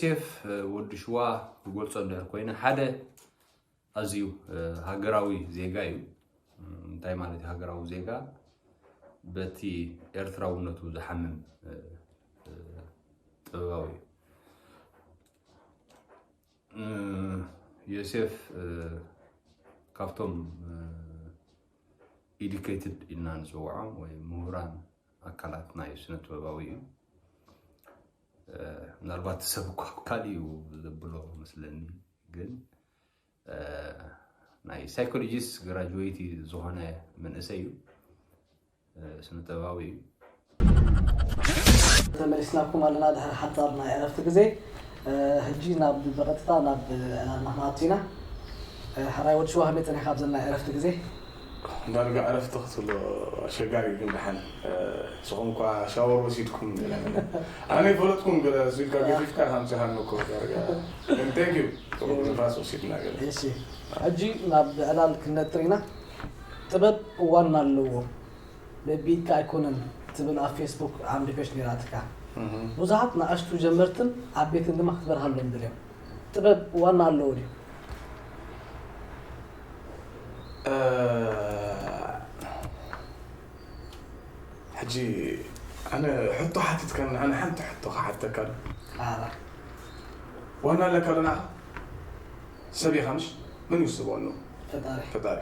ዮሴፍ ወዲ ሽዋ ክገልጾ እንድሕር ኮይነ ሓደ ኣዝዩ ሃገራዊ ዜጋ እዩ። እንታይ ማለት እዩ ሃገራዊ ዜጋ? በቲ ኤርትራውነቱ ዝሓምም ጥበባዊ እዩ። ዮሴፍ ካብቶም ኢዱኬትድ ኢልና ንፅውዖም ወይ ምሁራን ኣካላት ናይ ስነ ጥበባዊ እዩ። ምናልባት ሰብ እኳ ካልእ እዩ ዘብሎ መስለኒ፣ ግን ናይ ሳይኮሎጂስት ግራጁዌቲ ዝኾነ መንእሰይ እዩ። ስነ ጥበባዊ እዩ። ተመሊስናኩም ኣለና ድሕሪ ሓጻር ናይ ዕረፍቲ ግዜ። ሕጂ ናብ ብቐጥታ ናብ ዕላልና ክንኣቱ ኢና። ሕራይ ወዲ ሽዋ ከመይ ጸኒሕካ ኣብዚ ናይ ዕረፍቲ ግዜ? ዳርጋ ዕረፍቲ ክትብሎ ኣሸጋሪ ግን ደሓን ንስኹም እኳ ሻወር ወሲድኩም ኣነ ይፈለጥኩም ገለ ኢልካ ገፊፍካ ከምፅሃኒ እኮ ዳርጋ ግን thank you ጥሩ ንፋስ ወሲድና ገለ እሺ ሕጂ ናብ ዕላል ክንነጥር ኢና ጥበብ ዋና ኣለዎ በቢኢድካ ኣይኮነን ትብል ኣብ ፌስቡክ ዓምዲ ፔጅ ነይራትካ ብዙሓት ንኣሽቱ ጀመርትን ዓበይትን ድማ ክትበርሃሎም ደልዮም ጥበብ ዋና ኣለዎ ድዩ ሕጂ ኣነ ሕቶ ሓቲትካኒ ኣነ ሓንቲ ሕቶ ክሓተካ ኣሎ። ዋና ኣለካ ዶ ንዓኻ? ሰብ ኢኻ ምሽ? መን ይውስቦ ኣሎ? ፈጣሪ። ፈጣሪ።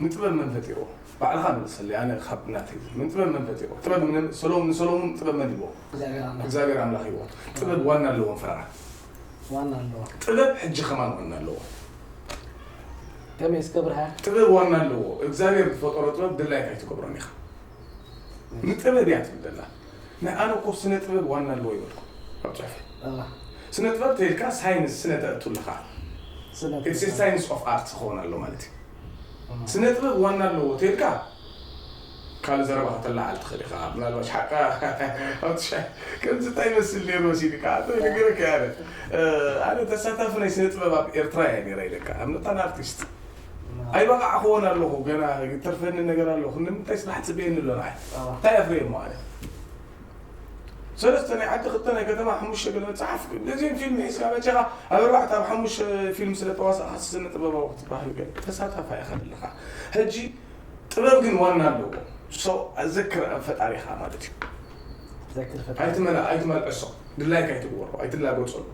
ንጥበብ መን ፈጢርዎ? ባዕልኻ መልሰለይ ኣነ ካብ ናተይ ዝብል። ንጥበብ መን ፈጢርዎ? ጥበብ ምን ሰሎሙን ንሰሎሙን ጥበብ መን ሂብዎ? እግዚኣብሔር ኣምላኽ። እግዚኣብሔር ኣምላኽ ሂብዎ። ጥበብ ዋና ኣለዎም ፈራ። ዋና ኣለዎ። ጥበብ ሕጂ ከማን ዋና ኣለዎ። ከመይ እስከ ብርሃ? ጥበብ ዋና ኣለዎ። እግዚኣብሔር ዝፈጠሮ ጥበብ ድላይካ ኣይትገብሮን ኢኻ። ንጥበብ እያ ትብል ዘላ። ንኣነ እኮ ስነ ጥበብ ዋና ኣለዎ ይበልኩ ኣብ ጽሑፈይ። ስነ ጥበብ ተይልካ ሳይንስ ስነ ተእቱ ኣለኻ። It's a science of art ክኸውን ኣሎ ማለት እዩ። ስነ ጥበብ ዋና ኣለዎ ተይልካ ካልእ ዘረባ ከተላዓል ትኽእል ኢኻ ምናልባሽ ሓቃ ኣብቲ ሻይ ከምዚ እንታይ ይመስል ነይሩ መሲልካ ኣቶ ይነገረካ ያለ ኣነ ተሳታፊ ናይ ስነ ጥበብ ኣብ ኤርትራ እየ ነይረ ኢለካ I'm not an artist ኣይበቃዕክዎን ኣለኹ ገና ይተርፈኒ ነገር ኣለኹ ንምንታይ ስራሕ ፅበየኒ ኣሎ ንዓይ እንታይ ኣፍርየ እሞ ኣነ ሰለስተ ናይ ዓዲ ክልተ ናይ ከተማ ሓሙሽተ ገለ መፅሓፍ ነዚኦም ፊልም ሒዝካ መፂኻ ኣብ ኣርባዕተ ኣብ ሓሙሽተ ፊልም ስለ ተዋሳእካ ስነ ጥበባዊ ክትበሃል ገለ ተሳታፋይ ኢኻ ዘለኻ ሕጂ ጥበብ ግን ዋና ኣለዎ ሰው ዘክር ፈጣሪኻ ማለት እዩ ኣይትመልዕሶ ድላይካ ኣይትግበሮ ኣይትላገፀሉ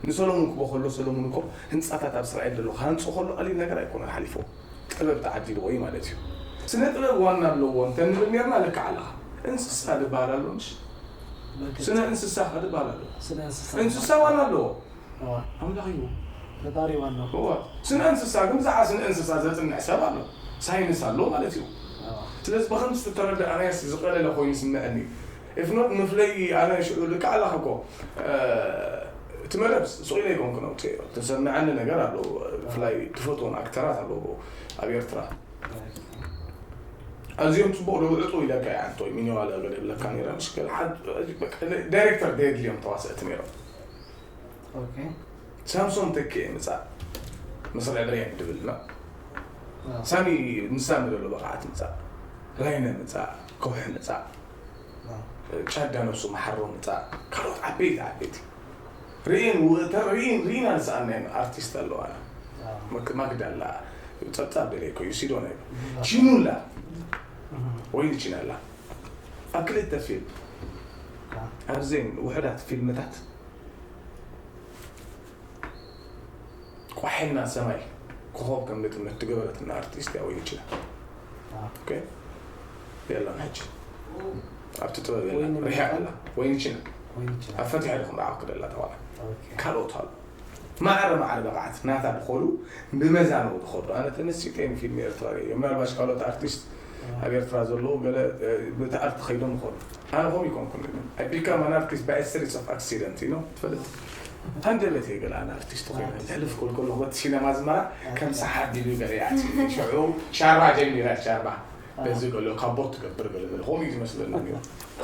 ንሰሎሙን ክቦ ከሎ ሰሎሙን እኮ ህንፃታት ኣብ እስራኤል ዘሎ ክሃንፆ ከሎ ቀሊል ነገር ኣይኮነን ሓሊፍዎ ጥበብ ተዓዲልዎ እዩ ማለት እዩ ስነ ጥበብ ዋና ኣለዎ እንተንብል ኔርና ልክዕ ኣለኻ እንስሳ ዝበሃል ኣሎ ምሽ ስነ እንስሳ ከ ዝበሃል ኣሎ እንስሳ ዋና ኣለዎ ኣምላኽ እዩ ፈጣሪ ዋና እዋ ስነ እንስሳ ግን ብዛዕባ ስነ እንስሳ ዘጽንዕ ሰብ ኣሎ ሳይንስ ኣሎ ማለት እዩ ስለዚ ብከምዚ ዝተረዳእናዮ ዝቀለለ ኮይኑ ይስምዐኒ if not ምፍለይ ኣነ ሽዑ ልክዕ ኣለኻ እኮ እቲ መደብ ስቕ ኢለ ይኮንኩ ነውፅዮ ተሰምዐኒ ነገር ኣሎ ብፍላይ ትፈትዎም ኣክተራት ኣለዎ ኣብ ኤርትራ ኣዝዮም ፅቡቅ ደውዕጡ ኢለካ እያ ኣንቶይ ሚኒዋለ ገለ ይብለካ ነይረ ምሽ ገለ ሓድ በቃ ዳይሬክተር ደየድልዮም ተዋሰእቲ ነይሮም ኦኬ ሳምሶን ተኪኤ ምፃእ መስርዕ ብሬን ድብል ና ሳሚ ንሳሚ ዘሎ ብቕዓት ምፃእ ላይነ ምፃእ ከውሒ ምፃእ ቻዳ ነብሱ መሓሮ ምፃእ ካልኦት ዓበይቲ ዓበይቲ ርኢን ውእተር ርኢን ርኢና ዝሰኣናየን ኣርቲስት ኣለዋና መክ- ማግዳ ኣላ ፀብፃብ ደለይ ኮዩ ሲዶና ይብል ቺኑላ ወይኒ ቺናላ ኣብ ክልተ ፊልም ኣብዘን ውሕዳት ፊልምታት ቋሒና ሰማይ ኮኾብ ከም ግጥመት ትገበረትና ኣርቲስት እያ ወይኒ ቺና ኦኬ የላን ሕጂ ኣብቲ ጥበብ የላ ወይኒ ሪሓ መን? ኣላ ወይኒ ቺና ወይኒ ቺና ኣብ ፈቲሐ ኢኹም ርዓኹ ክደላ ተባላ ኦኬ ካልኦት ኣሉ ማዕረ ማዕረ ብቕዓት ናታ ዝኸዱ ብመዛኑ ዝኸዱ ኣነ ተመሲጠ ፊልም ኤርትራ ሪኤ ምናልባሽ ካልኦት ኣርቲስት ኣብ ኤርትራ ዘለዉ ገለ ብቲ ኣርት ከይዶም ይኸዱ ኣነ ከምኡ ይኮንኩን I become an artist by a series of accident you know ትፈልጥ ሃንደበት እየ ገለ ኣነ ኣርቲስት ኮይነ ሕልፍ ክብል ከለኹ በቲ ሲነማ ኣዝመራ ከም ሰሓት ኢሉ ገለ ይኣትዩ ሽዑ ሻርባ ጀሚረ ሻርባ በዚ ገሎ ካቦት ትገብር ገለ ገለ ከምኡ እዩ ዝመስለኒ ነይሩ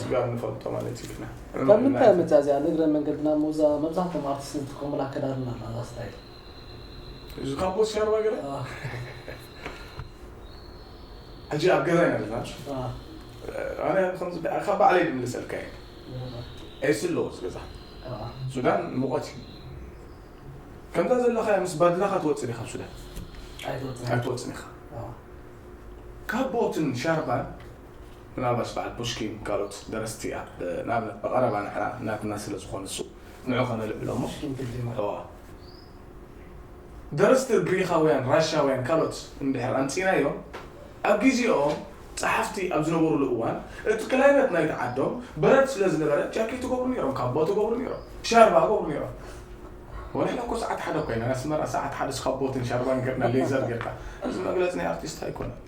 ስጋብ ንፈልጦ ማለት እዩ ግና ካብ ምንታይ መፅያ እዚኣ ንእግረ መንገድና ሙዛ መብዛሕቶም ኣርቲስት ዝጥቀሙላ ኣከዳድና ኣላ እዛ ስታይል እዚ ካቦት ሻርባ ገለ ሕጂ ኣብ ገዛ ኢና ዘለና ኣነ ከምዚ ካብ ባዕለይ ድምልሰልካ እዩ ኤሲ ኣለዎ እዚ ገዛ ሱዳን ሙቐት እዩ። ከምዛ ዘለኻያ ምስ ባድላኻ ትወፅእ ዲኻ ካብ ሱዳን? ኣይትወፅን ኣይትወፅን ኢኻ። ካብ ቦትን ሻርባን ምናልባሽ በዓል ፑሽኪን ካልኦት ደረስቲ ኣብ ንኣብነት ብቐረባ ንሕና እናትና ስለ ዝኾነ እሱ ንዑ ከነልዕሎ እሞ ሽኪን ትልዲማ እዋ ደረስቲ ግሪኻውያን ራሻውያን ካልኦት እንድሕር ኣምፂናዮም ኣብ ግዜኦም ፀሓፍቲ ኣብ ዝነበሩሉ እዋን እቲ ክላይመት ናይቲ ዓዶም በረድ ስለ ዝነበረ ጃኬት ትገብሩ ነይሮም፣ ካቦ ትገብሩ ነይሮም፣ ሻርባ ገብሩ ነይሮም። ወንሕና እኮ ሰዓት ሓደ ኮይና ኣስመራ ሰዓት ሓደ ስካቦትን ሻርባን ገርና ሌዘር ገርካ እዚ መግለፂ ናይ ኣርቲስት ኣይኮነን።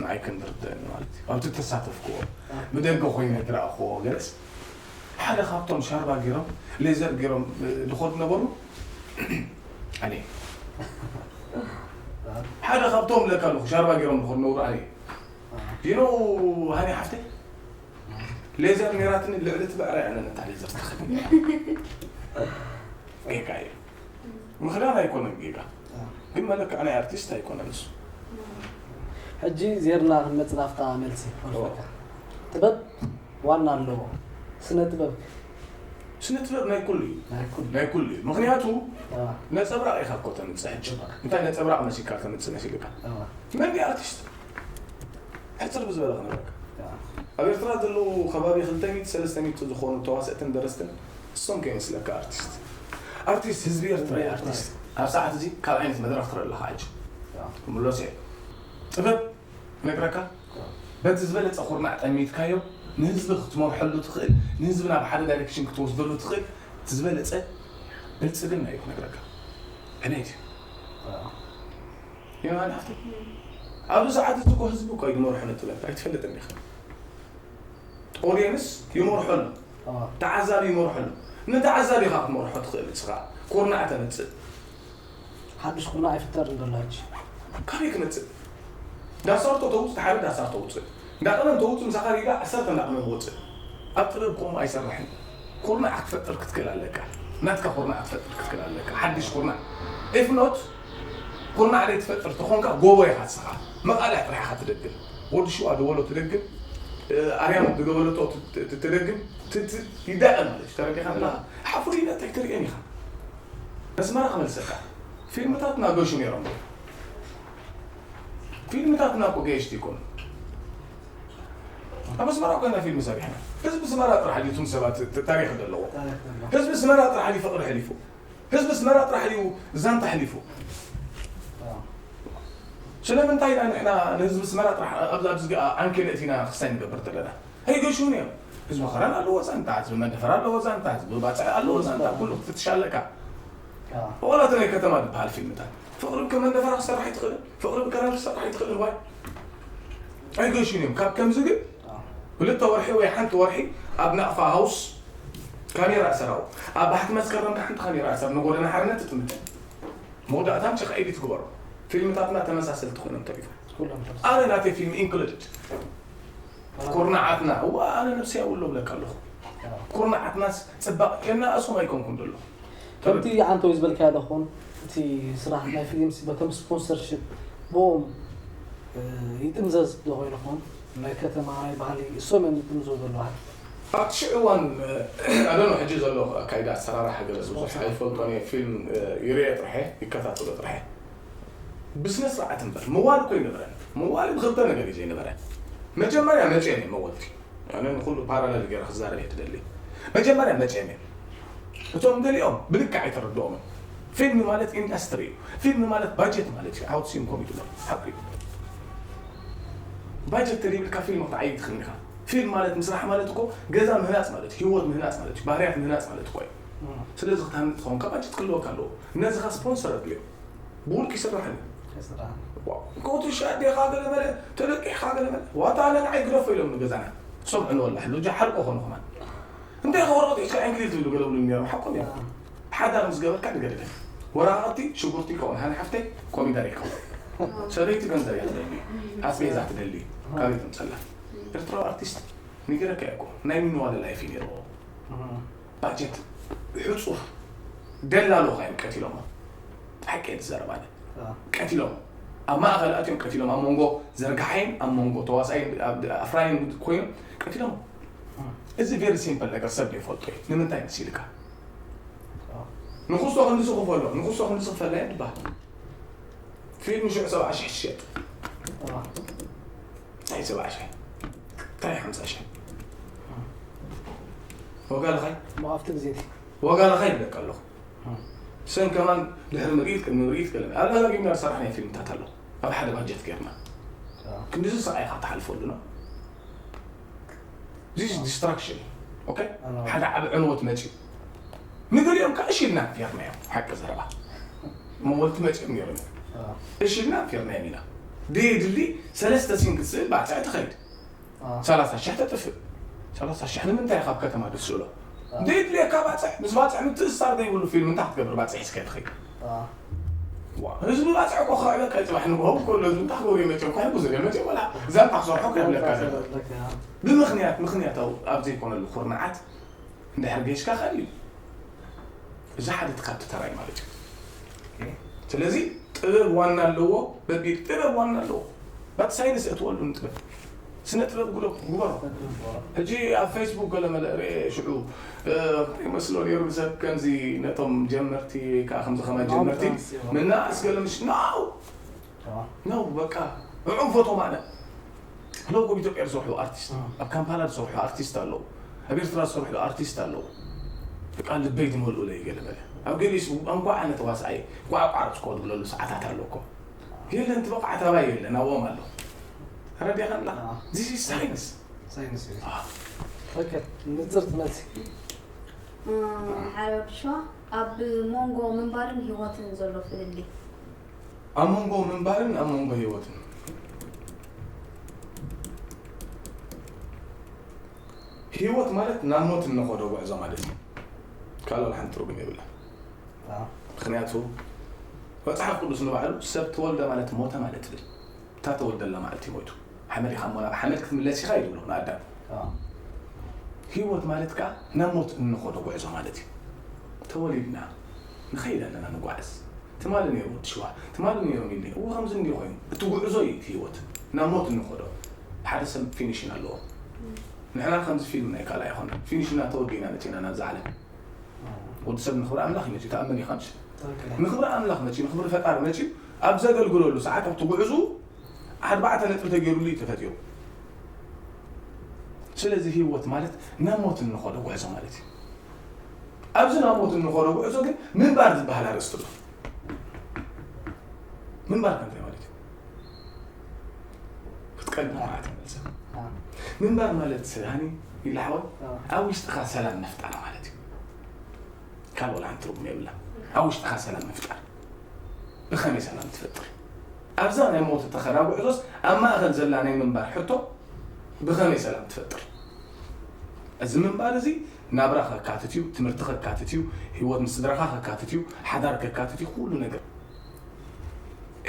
ንዓይ ክንድርደኒ ማለት እዩ ኣብቲ ተሳተፍክዎ ብደገ ኮይነ ዝረኣኽዎ ገለስ ሓደ ካብቶም ሻርባ ገይሮም ሌዘር ገይሮም ዝኸዱ ነበሩ ኣነ ሓደ ካብቶም ለካ ኣለኹ ሻርባ ገይሮም ዝኸዱ ነበሩ ኣነ ዲኖ ሃኒ ሓፍተይ ሌዘር ነይራትኒ ልዕሊ እቲ ብዕራይ ኣነ ነታ ሌዘር ተኸዲ ጌጋ እዩ ምኽዳን ኣይኮነን ጌጋ ግን መለክዕ ናይ ኣርቲስት ኣይኮነን እሱ ሕጂ ዜርና ክንመፅእ ናብታ መልሲ ወልፈካ ጥበብ ዋና ኣለዎ ስነ ጥበብ ስነ ጥበብ ናይ ኩሉ እዩ ናይ ኩሉ ናይ ኩሉ እዩ ምክንያቱ ኣዋ፣ ነፀብራቕ ኢኻ እኮ ተምፅእ ሕጂ እንታይ ነፀብራቕ መሲልካ ተምፅእ መሲልካ ኣዋ፣ መን ድዩ ኣርቲስት ሕፅር ብዝበለ ክነብረካ ኣዋ። ኣብ ኤርትራ ዘለዉ ከባቢ ክልተ ሚእቲ ሰለስተ ሚእቲ ዝኾኑ ተዋሰእትን ደረስትን እሶም ከይመስለካ ኣርቲስት ኣርቲስት ህዝቢ ኤርትራ እዩ ኣርቲስት ኣብ ሰዓት እዚ ካብ ዓይነት መድረክ ትርኢ ኣለካ ሕጂ ምሎስ እየ ጥበብ ነግረካ በቲ ዝበለፀ ኩርናዕ ጠሚትካዮ ንህዝቢ ክትመርሐሉ ትኽእል ንህዝቢ ናብ ሓደ ዳይሬክሽን ክትወስደሉ ትኽእል እቲ ዝበለፀ ብልፅግና እዩ ክነግረካ ዕቤት እዩ ይማን ሓፍቲ ኣብዚ ሰዓት እዚ እኮ ህዝቢ እኮ እዩ ዝመርሖ ነጥበብ ኣይትፈልጥን ኢኻ ኦድየንስ ይመርሖ ኣሎ ተዓዛቢ ይመርሖ ኣሎ ንተዓዛቢ ኢኻ ክትመርሖ ትኽእል ንስኻ ኩርናዕ ተምፅእ ሓዱሽ ኩርናዕ ይፍጠር እንደሎ ሕጂ ካበይ ክመፅእ ዳሳርቶ ተውፅእ ሓደ ዳሳር ተውፅእ እንዳቀመም ተውፅእ ምሳኻ ሪዳ ዓሰርተ እንዳቀመም ወፅእ ኣብ ጥበብ ከምኡ ኣይሰርሕን ኩርናዕ ክትፈጥር ክትክእል ኣለካ ናትካ ኩርናዕ ክትፈጥር ክትክእል ኣለካ ሓድሽ ኩርናዕ if not ኩርናዕ ደይ ትፈጥር ተኾንካ ጎቦ ኢኻ ንስኻ መቃልሕ ጥራሕ ኢኻ ትደግም ወዲ ሽዋ ደወሎ ትደግም ኣርያም ዝገበለቶ ትደግም ይዳቀም ማለት እዩ ተረዲኻ ሓፉር ኢለ እንታይ ትርእየን ኢኻ ኣስመራ ክመልሰካ ፊልምታትና ገሹ ነይሮም ፊልምታትና እኮ ገየሽቲ ይኮኑ ኣብ ኣስመራ ኮይና ፊልም ሰሪሕና ህዝቢ ስመራ ጥራሕ ድዩ እቱም ሰባት ታሪክ ዘለዎ ህዝቢ ስመራ ጥራሕ ድዩ ፍቅሪ ሕሊፉ ህዝቢ ስመራ ጥራሕ ድዩ ዛንታ ሕሊፉ ስለምንታይ ኢና ንሕና ንህዝቢ ስመራ ጥራሕ ኣብዚ ኣብዚ ዓንኬል እቲና ክስታይ ንገብር ዘለና ኣይገሹን እዮም ህዝቢ ኸረን ኣለዎ ዛንታ ህዝቢ መንደፈር ኣለዎ ዛንታ ህዝቢ ባፅዕ ኣለዎ ዛንታ ኩሉ ክትፍትሽ ኣለካ ዋላ እቲ ናይ ከተማ ዝበሃል ፊልምታት ፍቅሪ ከመንደፈራ ክሰርሕ ኣይትኽእልን ፍቅሪ ብከረን ክሰርሕ ኣይትኽእልን ዋይ ኣይገሹን እዮም ካብ ከምዚ ግን ክልተ ወርሒ ወይ ሓንቲ ወርሒ ኣብ ናቕፋ ሃውስ ካሜራ እሰራው ኣብ ባሕቲ መስከረም ሓንቲ ካሜራ እሰር ንጎደና ሓርነት ትጥምት መወዳእታን ጭቃ ኢዲ ትግበሮ ፊልምታትና ተመሳሰልቲ ኮይኖም ተሪፎም ኣነ ናተይ ፊልም ኢንክሉድድ ኩርናዓትና እዋ ኣነ ነብሰይ ኣብሎ ብለካ ኣለኹ ኩርናዓትናስ ፅባቕ የናእሶም ኣይኮንኩም ዘሎ ከምቲ ዓንተዊ ዝበልካዮ ዶ ኹን እቲ ስራሕ ናይ ፊልምሲ በቶም ስፖንሰርሽፕ ብኦም ይጥምዘዝ ዶ ኮይኑ ኹን ናይ ከተማ ናይ ባህሊ እሶም እዮም ዝጥምዘው ዘለዋ ኣብቲ ሽዑ እዋን ኣደኖ ሕጂ ዘሎ ኣካይዳ ኣሰራርሓ ገለ ብዙሕ ኣይፈልጦን እየ ፊልም ይርአ ጥርሐ ይከታተሎ ጥርሐ ብስነ ስርዓት እምበር ምዋል እኮ ይነበረን ምዋል ብክልተ ነገር እዩ ዘይነበረ መጀመርያ መፅኦም እዮም መወልቲ ኣነ ንኩሉ ፓራለል ገይረ ክዛረብ እየ ትደሊ መጀመርያ መፅኦም እዮም እቶም ገሊኦም ብልክዕ ኣይተረድኦምን ፊልም ማለት ኢንዳስትሪ እዩ ፊልም ማለት ባጀት ማለት እዩ ዓወት ሲም ኮሚዲ ማለት ሓቂ እዩ ባጀት ተደይብልካ ፊልም ክትዓይ ትኽእል ኢኻ ፊልም ማለት ምስራሕ ማለት እኮ ገዛ ምህናፅ ማለት እዩ ህይወት ምህናፅ ማለት እዩ ባህርያት ምህናፅ ማለት እኮ እዩ ስለዚ ክትሃንፅ ትኸውን ካብ ባጀት ክህልወካ ኣለዎ ነዚ ኻ ስፖንሰር ኣድልዮ ብውልቂ ይስራሕን እዩ ኮትሽ ኣዴኻ ገለ በለ ተለቂሕኻ ገለ በለ ዋታ ኣነ ንዓይ ግደፎ ኢሎም ንገዛና ሰምዑ ንወላ ሕሉ ጃ ሓልቆ ኾኑ ኸማን እንታይ ኸ ወረቐት ሒዝካ ዕንክሊል ትብሉ ገለ ብሉ ነይሮም ሓቆም እዮም ሓዳር ምስ ገበርካ ንገደደ ወረቓቕቲ ሽጉርቲ ይከውን ሃኒ ሓፍተይ ኮሚደር ይከውን ሰበይቲ ገንዘብ እያ ትደሊ ኣስቤዛ ትደሊ ካበይ ትምፀላ ኤርትራዊ ኣርቲስት ንገረካ እኮ ናይ ሚንዋለ ላይፍ እዩ ነይርዎ ባጀት ሕፁር ደላሎ ኻዮም ቀቲሎሞ ሓቂ እየ ዝዛረብ ኣነ ቀቲሎም ኣብ ማእኸል ኣትዮም ቀቲሎም ኣብ መንጎ ዘርግሓይን ኣብ መንጎ ተዋሳይን ኣፍራይን ኮይኖም ቀቲሎም እዚ ቬሪ ሲምፕል ነገር ሰብ ዘይፈልጦ እዩ ንምንታይ መሲልካ ንኹሶ ክንዲ ዝኽፈሎ ንኹሶ ክንዲ ዝኽፈላ እየ ትበሃል። ፊልም ሽዑ ሰብዓ ሽሕ ትሸጥ። እንታይ ሰብዓ ሽሕ? እንታይ ሓምሳ ሽሕ? ዋጋ ለኻይ? መዋፍቲ ግዜ እቲ ዋጋ ለኻይ ይብለካ ኣለኹ። ሰን ከማን ድሕሪ ምርኢት ቅድሚ ምርኢት ገለ ኣብ ለጋጊምና ዝሰራሕናዮ ፊልምታት ኣሎ። ኣብ ሓደ ባጀት ጌርና ክንዲዚ ስቓይ ኢኻ ትሓልፈሉ ነው። This is destruction. Okay? ሓደ ዓቢ ዕንወት መፅዩ ንገሊኦም ከዓ እሺ ኢልና ኣንፊርናዮም። ሓቂ ዘረባ መወልቲ መፅዮም ነይሮም። እሺ ኢልና ኣንፊርናዮም ኢና። ደየድሊ ሰለስተ ሲን ክትስእል ባፅዕ ትኸይድ። ሰላሳ ሽሕ ተጥፍእ። ሰላሳ ሽሕ ንምንታይ ካብ ከተማ ደስእሎ? ደየድልየካ ባፅዕ ምስ ባፅዕ ምትእስሳር ዘይብሉ ፊልም እንታይ ክትገብር ባፅዕ ሒዝካ ትኸይድ? ህዝቢ ባፅዕ እኮ ክዕበካ እዩ። ፅባሕ ንግሆ እኮ ኣሎ ህዝቢ እንታይ ክገብሩ እዮም መፅኦም? ከሕጉዙ እዮም መፅኦም። ወላ ዛንታ ክሰርሑ ከብለካ ዘሎ ብምኽንያት ምኽንያታዊ ኣብ ዘይኮነሉ ኩርናዓት እንድሕር ገይሽካ ኸእል እዩ። እዚ ሓደ እቲ ካብቲ ተራይ ማለት እዩ። ስለዚ ጥበብ ዋና ኣለዎ። በቢድ ጥበብ ዋና ኣለዎ። ባት ሳይንስ እትወሉ ንጥበብ ስነ ጥበብ ግዶ ግበሮ። ሕጂ ኣብ ፌስቡክ ገለ መለ ርኤ ሽዑ ይመስሎ ነይሩ ሰብ ከምዚ ነቶም ጀመርቲ ወይ ከዓ ከምዚ ከማን ጀመርቲ ምናእስ ገለ ምሽ ናው ነው በቃ ንዑም ፎቶ ማነ ሎጎ ኢትዮጵያ ዝሰርሑ ኣርቲስት ኣብ ካምፓላ ዝሰርሑ ኣርቲስት ኣለዉ። ኣብ ኤርትራ ዝሰርሑ ኣርቲስት ኣለዉ። በቃ ልበይ ዝመልኡለይ ገለ መለ ኣብ ገሊኡ እንኳዕ ኣነ ተዋሳኣይ ቋዕቋዕ ርፅኮ ዝብለሉ ሰዓታት ኣሎ እኮ የለን። ትበቃዕ ተባይ የለን ኣብኦም ኣሎ። ተረዲኻ ንላ ዚስ ሳይንስ ሳይንስ እዩ። ኦኬ፣ ንጽርት መልሲ። ሓደ ወዲ ሸዋ ኣብ መንጎ ምንባርን ህይወትን ዘሎ ፍልልይ ኣብ መንጎ ምንባርን ኣብ መንጎ ህይወትን። ህይወት ማለት ናብ ሞት እንኸዶ ጉዕዞ ማለት እዩ። ካልእ ሓንቲ ትርጉም የብላ። ምክንያቱ መፅሓፍ ቅዱስ ንባዕሉ ሰብ ተወልደ ማለት ሞተ ማለት ትብል እታ ተወልደላ ማለት እዩ ሞይቱ። ሓመድ ኢኻ እሞ ናብ ሓመድ ክትምለስ ኢኻ እዩ ዝብሎ ንኣዳም። ህይወት ማለት ከዓ ናብ ሞት እንኸዶ ጉዕዞ ማለት እዩ። ተወሊድና ንኸይድ ኣለና ንጓዓዝ። ትማሊ ነይሩ ወዲ ሽዋ ትማሊ ነይሩ ሚሊ እዎ ከምዚ እንዲ ኮይኑ እቲ ጉዕዞ እዩ እቲ ህይወት ናብ ሞት እንኸዶ። ሓደ ሰብ ፊኒሽን ኣለዎ። ንሕና ከምዚ ፊልም ናይ ካልኣ ይኮነ ፊኒሽና ተወዲእና መፂና ናብዚ ዓለም። ወዲ ሰብ ንኽብሪ ኣምላኽ እዩ መፂኡ ተኣምን ኢኻ ምሽ ንኽብሪ ኣምላኽ መፂኡ ንኽብሪ ፈጣሪ መፂኡ ኣብ ዘገልግለሉ ሰዓት ኣብቲ ጉዕዙ ኣርባዕተ ነጥቢ ተገይሩሉ እዩ ተፈጢሩ። ስለዚ ህይወት ማለት ናብ ሞት እንኸዶ ጉዕዞ ማለት እዩ። ኣብዚ ናብ ሞት እንኸዶ ጉዕዞ ግን ምንባር ዝበሃል ኣርእስቲ ኣሎ። ምንባር ከምታይ ማለት እዩ? ክትቀልብ ማለት መልሰ ምንባር ማለት ሃኒ ይላሓወ ኣብ ውሽጥኻ ሰላም ምፍጣር ማለት እዩ። ካልእ ወላ ሓንቲ ትርጉም የብላ። ኣብ ውሽጥኻ ሰላም ምፍጣር ብኸመይ ሰላም ትፈጥር? ኣብዛ ናይ ሞት ተኸራ ጉዕዞስ ኣብ ማእኸል ዘላ ናይ ምንባር ሕቶ ብኸመይ ሰላም ትፈጥር? እዚ ምንባር እዚ ናብራ ከካትት እዩ፣ ትምህርቲ ከካትት እዩ፣ ህይወት ምስ ስድራኻ ከካትት እዩ፣ ሓዳር ከካትት እዩ፣ ኩሉ ነገር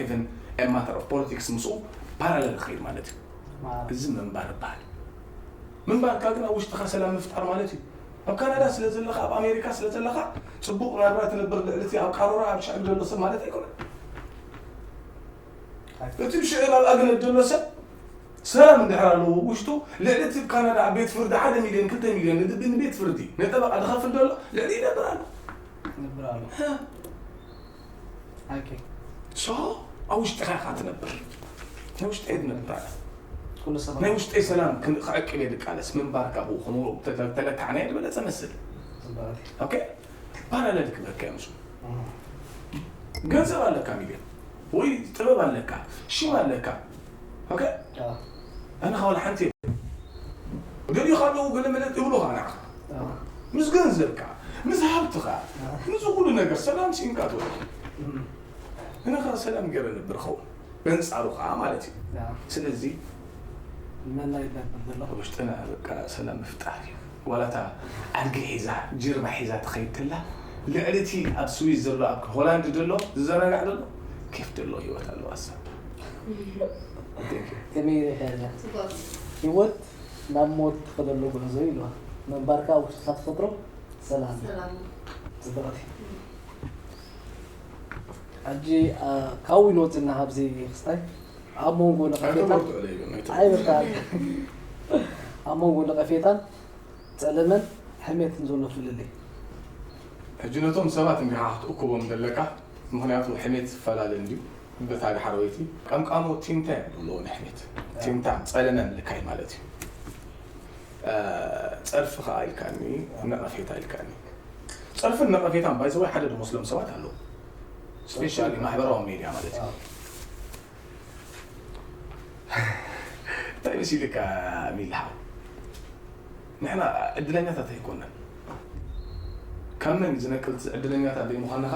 even a matter of politics ምስኡ ፓራለል ክኸይድ ማለት እዩ። እዚ ምንባር ይበሃል። ምንባርካ ግን ኣብ ውሽጥኻ ሰላም ምፍጣር ማለት እዩ። ኣብ ካናዳ ስለ ዘለኻ ኣብ ኣሜሪካ ስለ ዘለኻ ፅቡቕ ናብራ ትነብር ልዕሊ እቲ ኣብ ቃሮራ ኣብ ሽዕብ ዘሎ ሰብ ማለት ኣይኮነን። እቲ ብሽዕብ ኣብ ኣግነት ዘሎ ሰብ ሰላም እንድሕር ኣለዎ ውሽጡ ልዕሊ እቲ ካናዳ ኣብ ቤት ፍርዲ ሓደ ሚልዮን ክልተ ሚልዮን ንቤት ፍርዲ ንጠበቃ ዝኸፍል ዘሎ ልዕሊ ይነብር ኣሎ። ነብር ኣሎ። ኦኬ። ሶ ኣብ ውሽጥኻ ኢኻ ትነብር። ናይ ውሽጠይ ትነብር ኣነ። ኩሉ ሰላም ናይ ውሽጠይ ሰላም ክን- ክዕቅብ እየ ድቃለስ ምንባርካ ብኡ ከምኡ ተለ- ተለካዕናዮ ዝበለፀ መስል። ዝበሃል። ኦኬ ፓራለል ክበካ እየ ምስኡ። ገንዘብ ኣለካ ሚልዮን ወይ ጥበብ ኣለካ ሽም ኣለካ። ኦኬ ኣዎ። ኣነ ካብ ሓንቲ ገሊኡ ካለዉ ገለ መለ ይብሉኻ ንዓኻ ኣዎ። ምስ ገንዘብካ ምስ ሃብትኻ ምስ ኩሉ ነገር ሰላም ሲንካ ትወ እም። እነ ከዓ ሰላም ገይረ ነብር ኸውን በንፃሩ ከዓ ማለት እዩ። ኣዎ። ስለዚ መና ይነብር ዘሎ። ኣብ ውሽጥና በቃ ሰላም ምፍጣር እዩ። ዋላታ ኣድጊ ሒዛ ጅርባ ሒዛ ትኸይድ ተላ ልዕሊ እቲ ኣብ ስዊዝ ዘሎ ኣብ ሆላንድ ዘሎ ዝዘናጋዕ ዘሎ ኬፍ ዘሎ ህይወት ኣለዋ እሳ። ከመይ ኢኻ እዛ ህይወት ናብ ሞት ትኸደሉ ጉዕዞ ኢልዋ። ምንባርካ ኣብ ውሽጥካ ትፈጥሮ ሰላም እዩ። ሰላም ጽብቕቲ። ሕጂ ካብኡ ንወፅና ካብዚ ክስታይ ኣብ መንጎ ነቐፌታን ኣይበቃ ኣብ መንጎ ነቐፌታን ፀለመን ሕሜትን ዘሎ ፍልልይ ሕጂ ነቶም ሰባት እንዲኻ ክትእክቦም ዘለካ፣ ምኽንያቱ ሕሜት ዝፈላለ እንድዩ። በታ ድሓር ወይቲ ቀምቃሞ ቲንታ እዮም ዘለዉ ንሕሜት። ቲንታ ጸለመ ምልካይ ማለት እዩ። እ፣ ጸርፊ ኸኣ ኢልካኒ፣ ነቐፌታ ኢልካኒ። ጸርፍን ነቐፌታን ባይዘወይ ሓደ ዝመስሎም ሰባት ኣለዉ። ስፔሻሊ ማሕበራዊ ሜድያ ማለት እዩ። እንታይ መሲልካ ሚልሓው? ንሕና ዕድለኛታት ኣይኮነን። ካብ መን ዝነቅል ዕድለኛታት ዘይምዃንኻ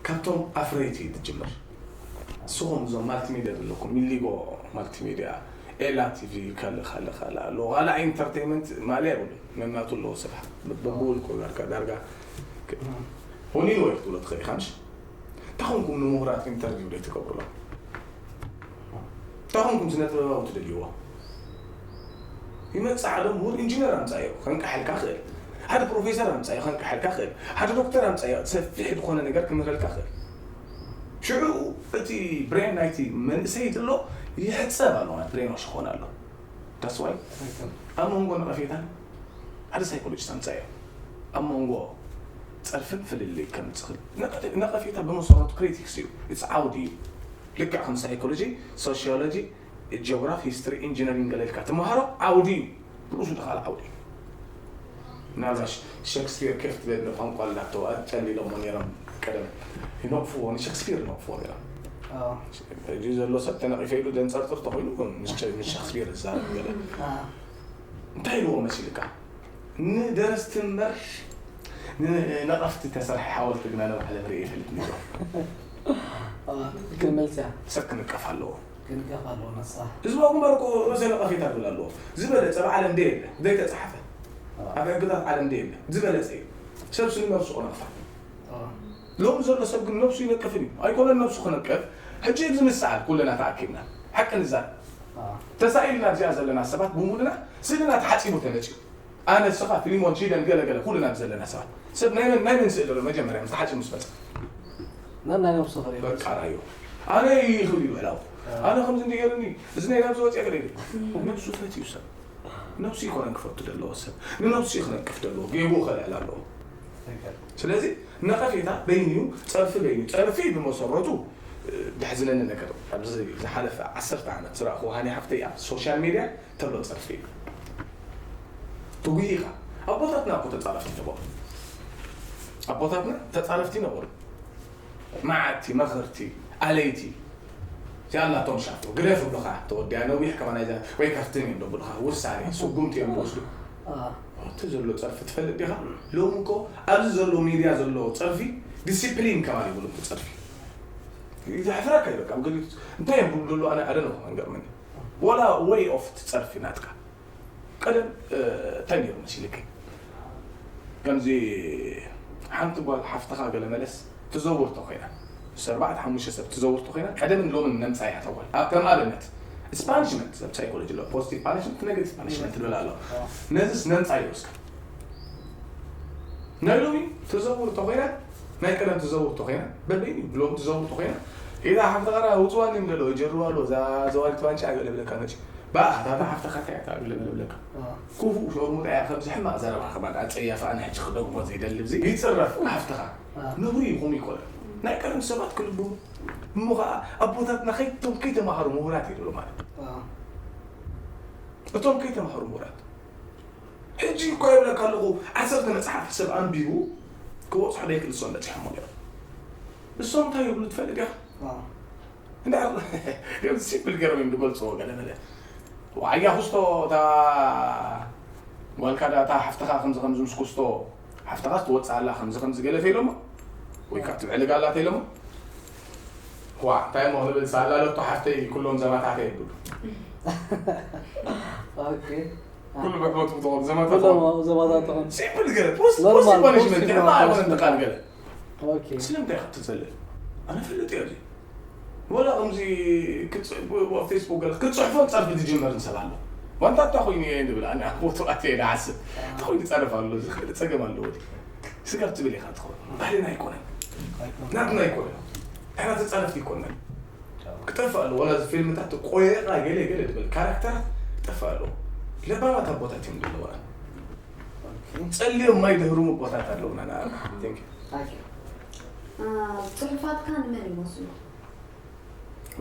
ካብቶም ኣፍረይቲ እዩ ዝጅምር። ንስኹም እዞም ማልቲሜድያ ዘለኩም፣ ሚሊጎ ማልቲሜድያ፣ ኤላ ቲቪ፣ ካልእ፣ ካልእ፣ ካልእ ኣለዎ። ካልእ ኢንተርቴይንመንት ማልያ የብሉን። ነናቱ ኣለዎ ስራሕ። በ-፣ በብውልቁ ዳርጋ፣ ዳርጋ ክ-፣ ሆኒን ወይ ክትብሎ ትኽእል ኢኻ፣ ምሽ? እንታይ ኾንኩም ንምሁራት ኢንተርቪው ዘይትገብሩሎም? እንታይ ኾንኩም ስነ ጥበባዊ ትደልይዎ? ይመጽእ ሓደ ምሁር ኢንጂነር ኣምጻዮ፣ ከንቀሐልካ ክእል። ሓደ ፕሮፌሰር ኣምጻዮ፣ ከንቀሐልካ ክእል። ሓደ ዶክተር ኣምጻዮ፣ ሰፊሕ ዝኾነ ነገር ክምህረልካ ክእል። ሽዑ እቲ ብሬን ናይቲ መንእሰይ ዘሎ ይሕጸብ ኣሎ፣ ብሬን ዋሽ ይኾን ኣሎ። That's why ኣብ መንጎ ነቐፌታን ሓደ ሳይኮሎጂስት ኣምጻዮ። ኣብ መንጎ ጸርፍን ፍልልይ ከምጽእ ክእል። ነቐፌ-፣ ነቐፌታ ብመሰረቱ ክሪቲክስ እዩ። It's ዓውዲ እዩ። ልክዕ ከም ሳይኮሎጂ፣ ሶሽዮሎጂ፣ ጂኦግራፊ፣ ሂስትሪ፣ ኢንጂነሪንግ ገለ ኢልካ ትመሃሮ ዓውዲ እዩ። ርእሱ ተኻለ ዓውዲ እዩ። ምናልባት ሸክስፒር ከፍ ትበል ቋንቋ ኣላቶ፣ ኣጨሊሎሞ ነይሮም ቀደም። ይነቕፍዎ፣ ንሸክስፒር ይነቕፍዎ ነይሮም። ኣዎ። ሕጂ ዘሎ ሰብ ተነቒፈ ኢሉ ደንጸርጽር ተኾይኑ፣ ምስ ሸ-፣ ምስ ሸክስፒር ዝዛረብ ገለ። ኣዎ። እንታይ ኢልዎ መሲልካ? ንደረስቲ እምበር ንነቐፍቲ ተሰርሐ ሓወልቲ ግና ንባዕለ ርእየ ይፈልጥ ነይሩ። ኣዎ፣ ትክክል መልሲ እያ። ሰብ ክንቀፍ ኣለዎ። ክንቀፍ ኣለዎ፣ ንሳ። ህዝባዊ ግንባር እኮ ርእሰ ነቐፌታ ክብል ኣለዎ። ዝበለጸ ኣብ ዓለም ደየለ፣ ዘይተጻሕፈ። ኣዎ። ኣብ ሕግታት ዓለም ደየለ፣ ዝበለጸ እዩ። ሰብ ስለ ነብሱ ክነቕፋ። ኣዎ። ሎሚ ዘሎ ሰብ ግን ነብሱ ይነቅፍን እዩ። ኣይኮነን ነብሱ ክነቅፍ፣ ሕጂ ኣብዚ ንሰኣል ኩልና ተኣኪብና። ሓቂ ንዛረብ። ኣዎ። ተሳኢልና ኣብዚኣ ዘለና ሰባት ብምሉና ስእልና ተሓጺቡ ተመጺኡ። ኣነ፣ ንስኻ፣ ፊሊሞን፣ ሺደን፣ ገለ ገለ፣ ኩልና ኣብዚ ዘለና ሰባት። ሰብ ናይ መን፣ ናይ መን ስእሊ ዶ መጀመርያ ምስ ተሓጺቡ ምስ መጸ? ናብ ናይ ነብሱ ክርኢ። በቃ ራዮ። ኣነ ይኽእል እዩ ብዕላው። ኣዎ። ኣነ ከምዚ እንዲ ገይሩኒ፣ እዚ ናይ ናብዚ ወጽያ ገለ ኢሉ። ነብሱ ፈትዩ ሰብ። ነብሱ ይኮነን ክፈቱ ዘለዎ ሰብ። ንነብሱ እዩ ክነቅፍ ዘለዎ። ጌግኡ ከልዕል ኣለዎ። ትክክል። ስለዚ ነቐፌታ በይኑ እዩ፣ ጸርፊ በይኑ እዩ። ጸርፊ ብመሰረቱ፣ እ፣ ደሕዝነኒ ነገር፣ ኣብዚ ዝሓለፈ ዓሰርተ ዓመት ዝረኣኹ ሃኒ ሓፍተይ ኣብ ሶሻል ሜድያ ተብሎ ጸርፊ እዩ። ትጉሂ ኢኻ። ኣቦታትና እኮ ተጻረፍቲ ነበሩ። ኣቦታትና ተጻረፍቲ ነበሩ። መዓቲ፣ መኸርቲ፣ ኣለይቲ። እዚኣ ኣላቶም ሻፍቶ። ግደፍ ይብሉኻ፣ ተወዲኣ ነዊሕ ከማን ኣይዛ-፣ ወይ ከርትም እዮም ደብሉኻ። ውሳኔ፣ ስጉምቲ እዮም ዝወስዱ። ኣዎ። እቲ ዘሎ ጸርፊ ትፈልጥ ዲኻ? ሎሚ እኮ ኣብዚ ዘሎ ሚድያ ዘሎ ጸርፊ ዲሲፕሊን ከማን ይብሉ እቲ ጸርፊ። ዘሕፍረካ እዩ በቃ። ኣብ ገሊኡ እንታይ እዮም ዝብሉ ዘለዉ ኣነ ኣደነ ከማን ገርመኒ። ወላ ወይ ኦፍ እቲ ጸርፊ ናትካ። ቀደም፣ እ፣ እንታይ ነይሩ መሲልኪ? ከምዚ ሓንቲ ጓል ሓፍትኻ ገለ መለስ ትዘውር ተኾይና፣ ምስ ኣርባዕተ ሓሙሽተ ሰብ ትዘውር ተኾይና፣ ቀደምን ሎምን ነምጻ እያ እታ ጓል። ኣብ ከም ኣብነት፣ it's punishment፣ ኣብ ሳይኮሎጂ ኣሎ፣ ፖዚቲቭ ፓኒሽመንት፣ ኔጋቲቭ ፓኒሽመንት ትብል ኣሎ። ነዚስ ነምጻዮ እስከ። ናይ ሎሚ ትዘውር ተኾይና፣ ናይ ቀደም ትዘውር ተኾይና፣ በበይኑ ሎሚ ትዘውር ተኾይና፣ ኢዳ ሓፍትኻ ውጽዋን እዮም ዘለዉ፣ ይጀርዋ ኣለዉ፣ እዛ ዘዋሪት ዋንጫ ገለ ብለካ መጺ። ባእ፣ እታ ሓፍትኻ እንታይ እያ እታ ገለ ገለ ብለካ። ኣዎ። ክፉእ ሸርሙጣ እያ፣ ከምዚ ሕማቕ ዘረባ ከማን ኣጸያፊ፣ ኣነ ሕጂ ክደግሞ ዘይደሊ፣ እዚ ይጽረፍ ሓፍትኻ። ኣዎ። ነውሪ እዩ፣ ከምኡ ይኮነ። ናይ ቀደም ሰባት ክልቡ፣ እሞ ኸኣ ኣቦታትና ከይቶም ከይተማሃሩ ምሁራት ይብሉ ማለት። ኣዎ። እቶም ከይተማሃሩ ምሁራት። ሕጂ እኮ ይብለካ ኣለኹ፣ ዓሰርተ መጽሓፍ ሰብ ኣንቢቡ ክበጽሖ ዘይክእል እሶም በጺሖሞ ነይሮም። እሶም እንታይ ይብሉ ትፈልጥ ዲኻ? ኣዎ። እንዳ ከም ሲምፕል ገይሮም እዮም ዝገልጽዎ ገለ መለ። ዋያ ኩስቶ እታ ጓልካ ዳ እታ ሓፍትኻ ከምዚ ከምዚ ምስ ኩስቶ ሓፍትኻስ ትወጽእ ኣላ ከምዚ ከምዚ ገለ ተኢሎሞ ወይ ካብ ትብዕልግ ኣላ ተኢሎሞ። ዋ፣ እንታይ እሞ ክንብል ሳላ ለቶ ሓፍተይ ኩሎም ዘማታተይ ይብሉ። ኦኬ። ኩሉ ብሕቦት ብትኾን ዘማታ ኩሎም ትኾን። ዘማታ ትኾን። ሲምፕል ገለ፣ ፖስት፣ ኖርማል፣ ፖስት ፓኒሽመንት፣ ፖስት ይሕማ ኖርማል፣ ኣይኮነን ፖስት ጥቃል ገለ። ኦኬ። ስለምንታይ ኢኻ ትዘልል? ኣነ ፈልጥ እየ እዚ። ወላ ከምዚ ክጽ-፣ ብ-፣ ብ-፣ ፌስቡክ ገለ ክጽሕፎን ጸርፊ ዝጅመርን ሰብ ኣሎ። ዋንታ እንታይ ኮይኑ እየ ንብል፣ ኣነ ኣብ ቦትኡ ኣትየ እየ ዝሓስብ። እንታይ ኮይኑ ይጸርፍ ኣሎ፣ እዚ ኸ-፣ ጸገም ኣለዎ ድዩ? ስጋብ ትብል ኢኻ ትኸውን። ባህልና ኣይኮነን። ኣይኮነን። ናትና ኣይኮነን። ንሕና ተጻረፍቲ ኣይኮነን። ክጠፍእ ኣለዎ። ዋላ እዚ ፊልምታት ቆየራ ገለ ገለ ትብል ካራክተራት ክጠፍእ ኣለዎ። ለባማት ኣቦታት እዮም ዘለውና። ጸልዮም ማይ ደህሩ መቦታት ኣለውና። ንኣና። Thank you። ጽሑፋትካ ንመን ይመስሉ?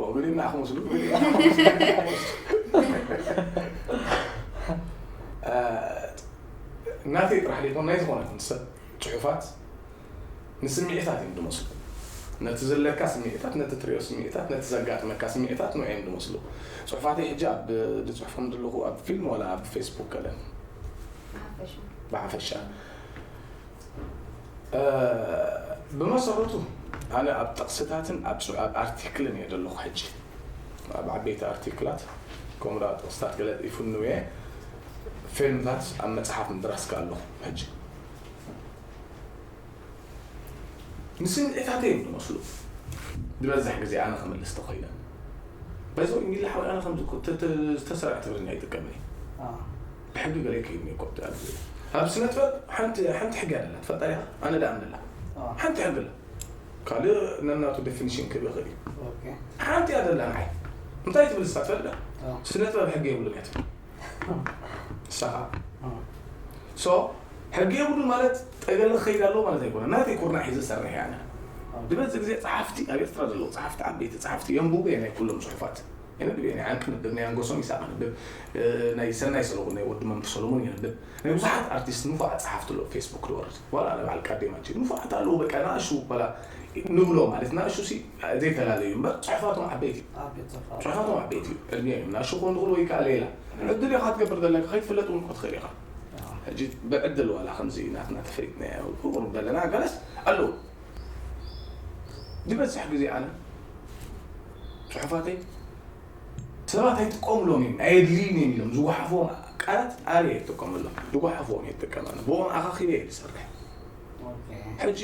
ወግዲ ንዓኹም መስሉ። ናተይ ጥራሕ ዘይኮነ ናይ ዝኾነ ይኹን ሰብ ጽሑፋት ንስምዒታት እዮም ዝመስሉ። ነቲ ዘለካ ስምዒታት፣ ነቲ ትሪኦ ስምዒታት፣ ነቲ ዘጋጥመካ ስምዒታት ንዕኦም ዝመስሉ። ጽሑፋተይ ሕጂ ኣብ ዝጽሕፎም ዘለኹ ኣብ ፊልም ዋላ ኣብ ፌስቡክ ገለ ብሓፈሻ ብመሰረቱ ኣነ ኣብ ጥቕስታትን ኣብ ኣርቲክልን እየ ዘለኹ ሕጂ። ኣብ ዓበይቲ ኣርቲክላት ከምኡ ጥቕስታት ገለ ይፍንው እየ። ፊልምታት ኣብ መፅሓፍ ምድራስ ከ ኣለኹ ሕጂ። ንስምዒታተይ እዮም ዝመስሉ ዝበዝሕ ግዜ ኣነ ክምልስ ተኮይነ። በዚ ሚላ ሓወይ ኣነ ከም ዝተሰርዐ ትግርኛ ይጥቀም እየ። ብሕጊ ገለ ይከይድኒ እኮ ኣብ ስነ ጥበብ ሓንቲ ሓንቲ ሕጊ ኣለላ ትፈልጣ ኢኻ። ኣነ ደኣ ኣለላ ሓንቲ ሕጊ ኣላ። ካልእ ነናቱ ዴፊኒሽን ክብ ይኽእል እዩ። ሓንቲ እያ ዘላ ንዓይ እንታይ ትብል ንሳ ትፈልጥ? ስነ ጥበብ ሕጊ የብሉን እያ ትብል። ንሳ ኸዓ ሶ ሕጊ የብሉን ማለት ጠገለ ክኸይድ ኣለዎ ማለት ኣይኮነ። ናተይ ኩርናዕ ሒዘ ዝሰርሕ እየ ኣነ። ዝበዝሕ ግዜ ጸሓፍቲ ኣብ ኤርትራ ዘለዉ ጸሓፍቲ ዓበይቲ ጸሓፍቲ የንብቡ እየ ናይ ኩሎም ጽሑፋት። የንብብ እየ ናይ ዓንቂ ንብብ ናይ ኣንጎሶም ይስሐቅ ንብብ ናይ ሰናይ ሰለሙን ናይ ወዲ መምህር ሰለሙን የንብብ ናይ ብዙሓት ኣርቲስት ንፉዓት ጸሓፍቲ ኣለዉ ፌስቡክ ዝወርድ ዋላ ኣነ በዓል ቃዴማ ጂ ንፉዓት ኣለዉ በቃ ንኣሹ ዋላ ንብሎ ማለት ንኣሹ ሲ ዘይፈላለዩ እምበር ጽሑፋቶም ዓበይቲ እዩ። ጽሑፋቶም ዓበይቲ እዩ ዕድሚኦም እዩ ንኣሹ ክኾኑ ዝኽእሉ ወይ ከዓ ሌላ ዕድል ኢኻ ትገብር ዘለካ ከይትፍለጥ እውን ክትኽእል ኢኻ። ሕጂ ብዕድል ዋላ ከምዚ ናትና ተፈሊጥናዮ ቁሩብ በለና ገለስ ኣለዉ። ዝበዝሕ ግዜ ኣነ ጽሑፋተይ ሰባት ኣይጥቀሙሎም እዮም ኣየድልዩን እዮም ኢሎም ዝጓሓፍዎም ቃላት ኣነ እየ ዝጥቀመሎም ዝጓሓፍዎም እየ ዝጥቀም ኣነ ብኦም ኣኻኺበ እየ ዝሰርሕ። ሕጂ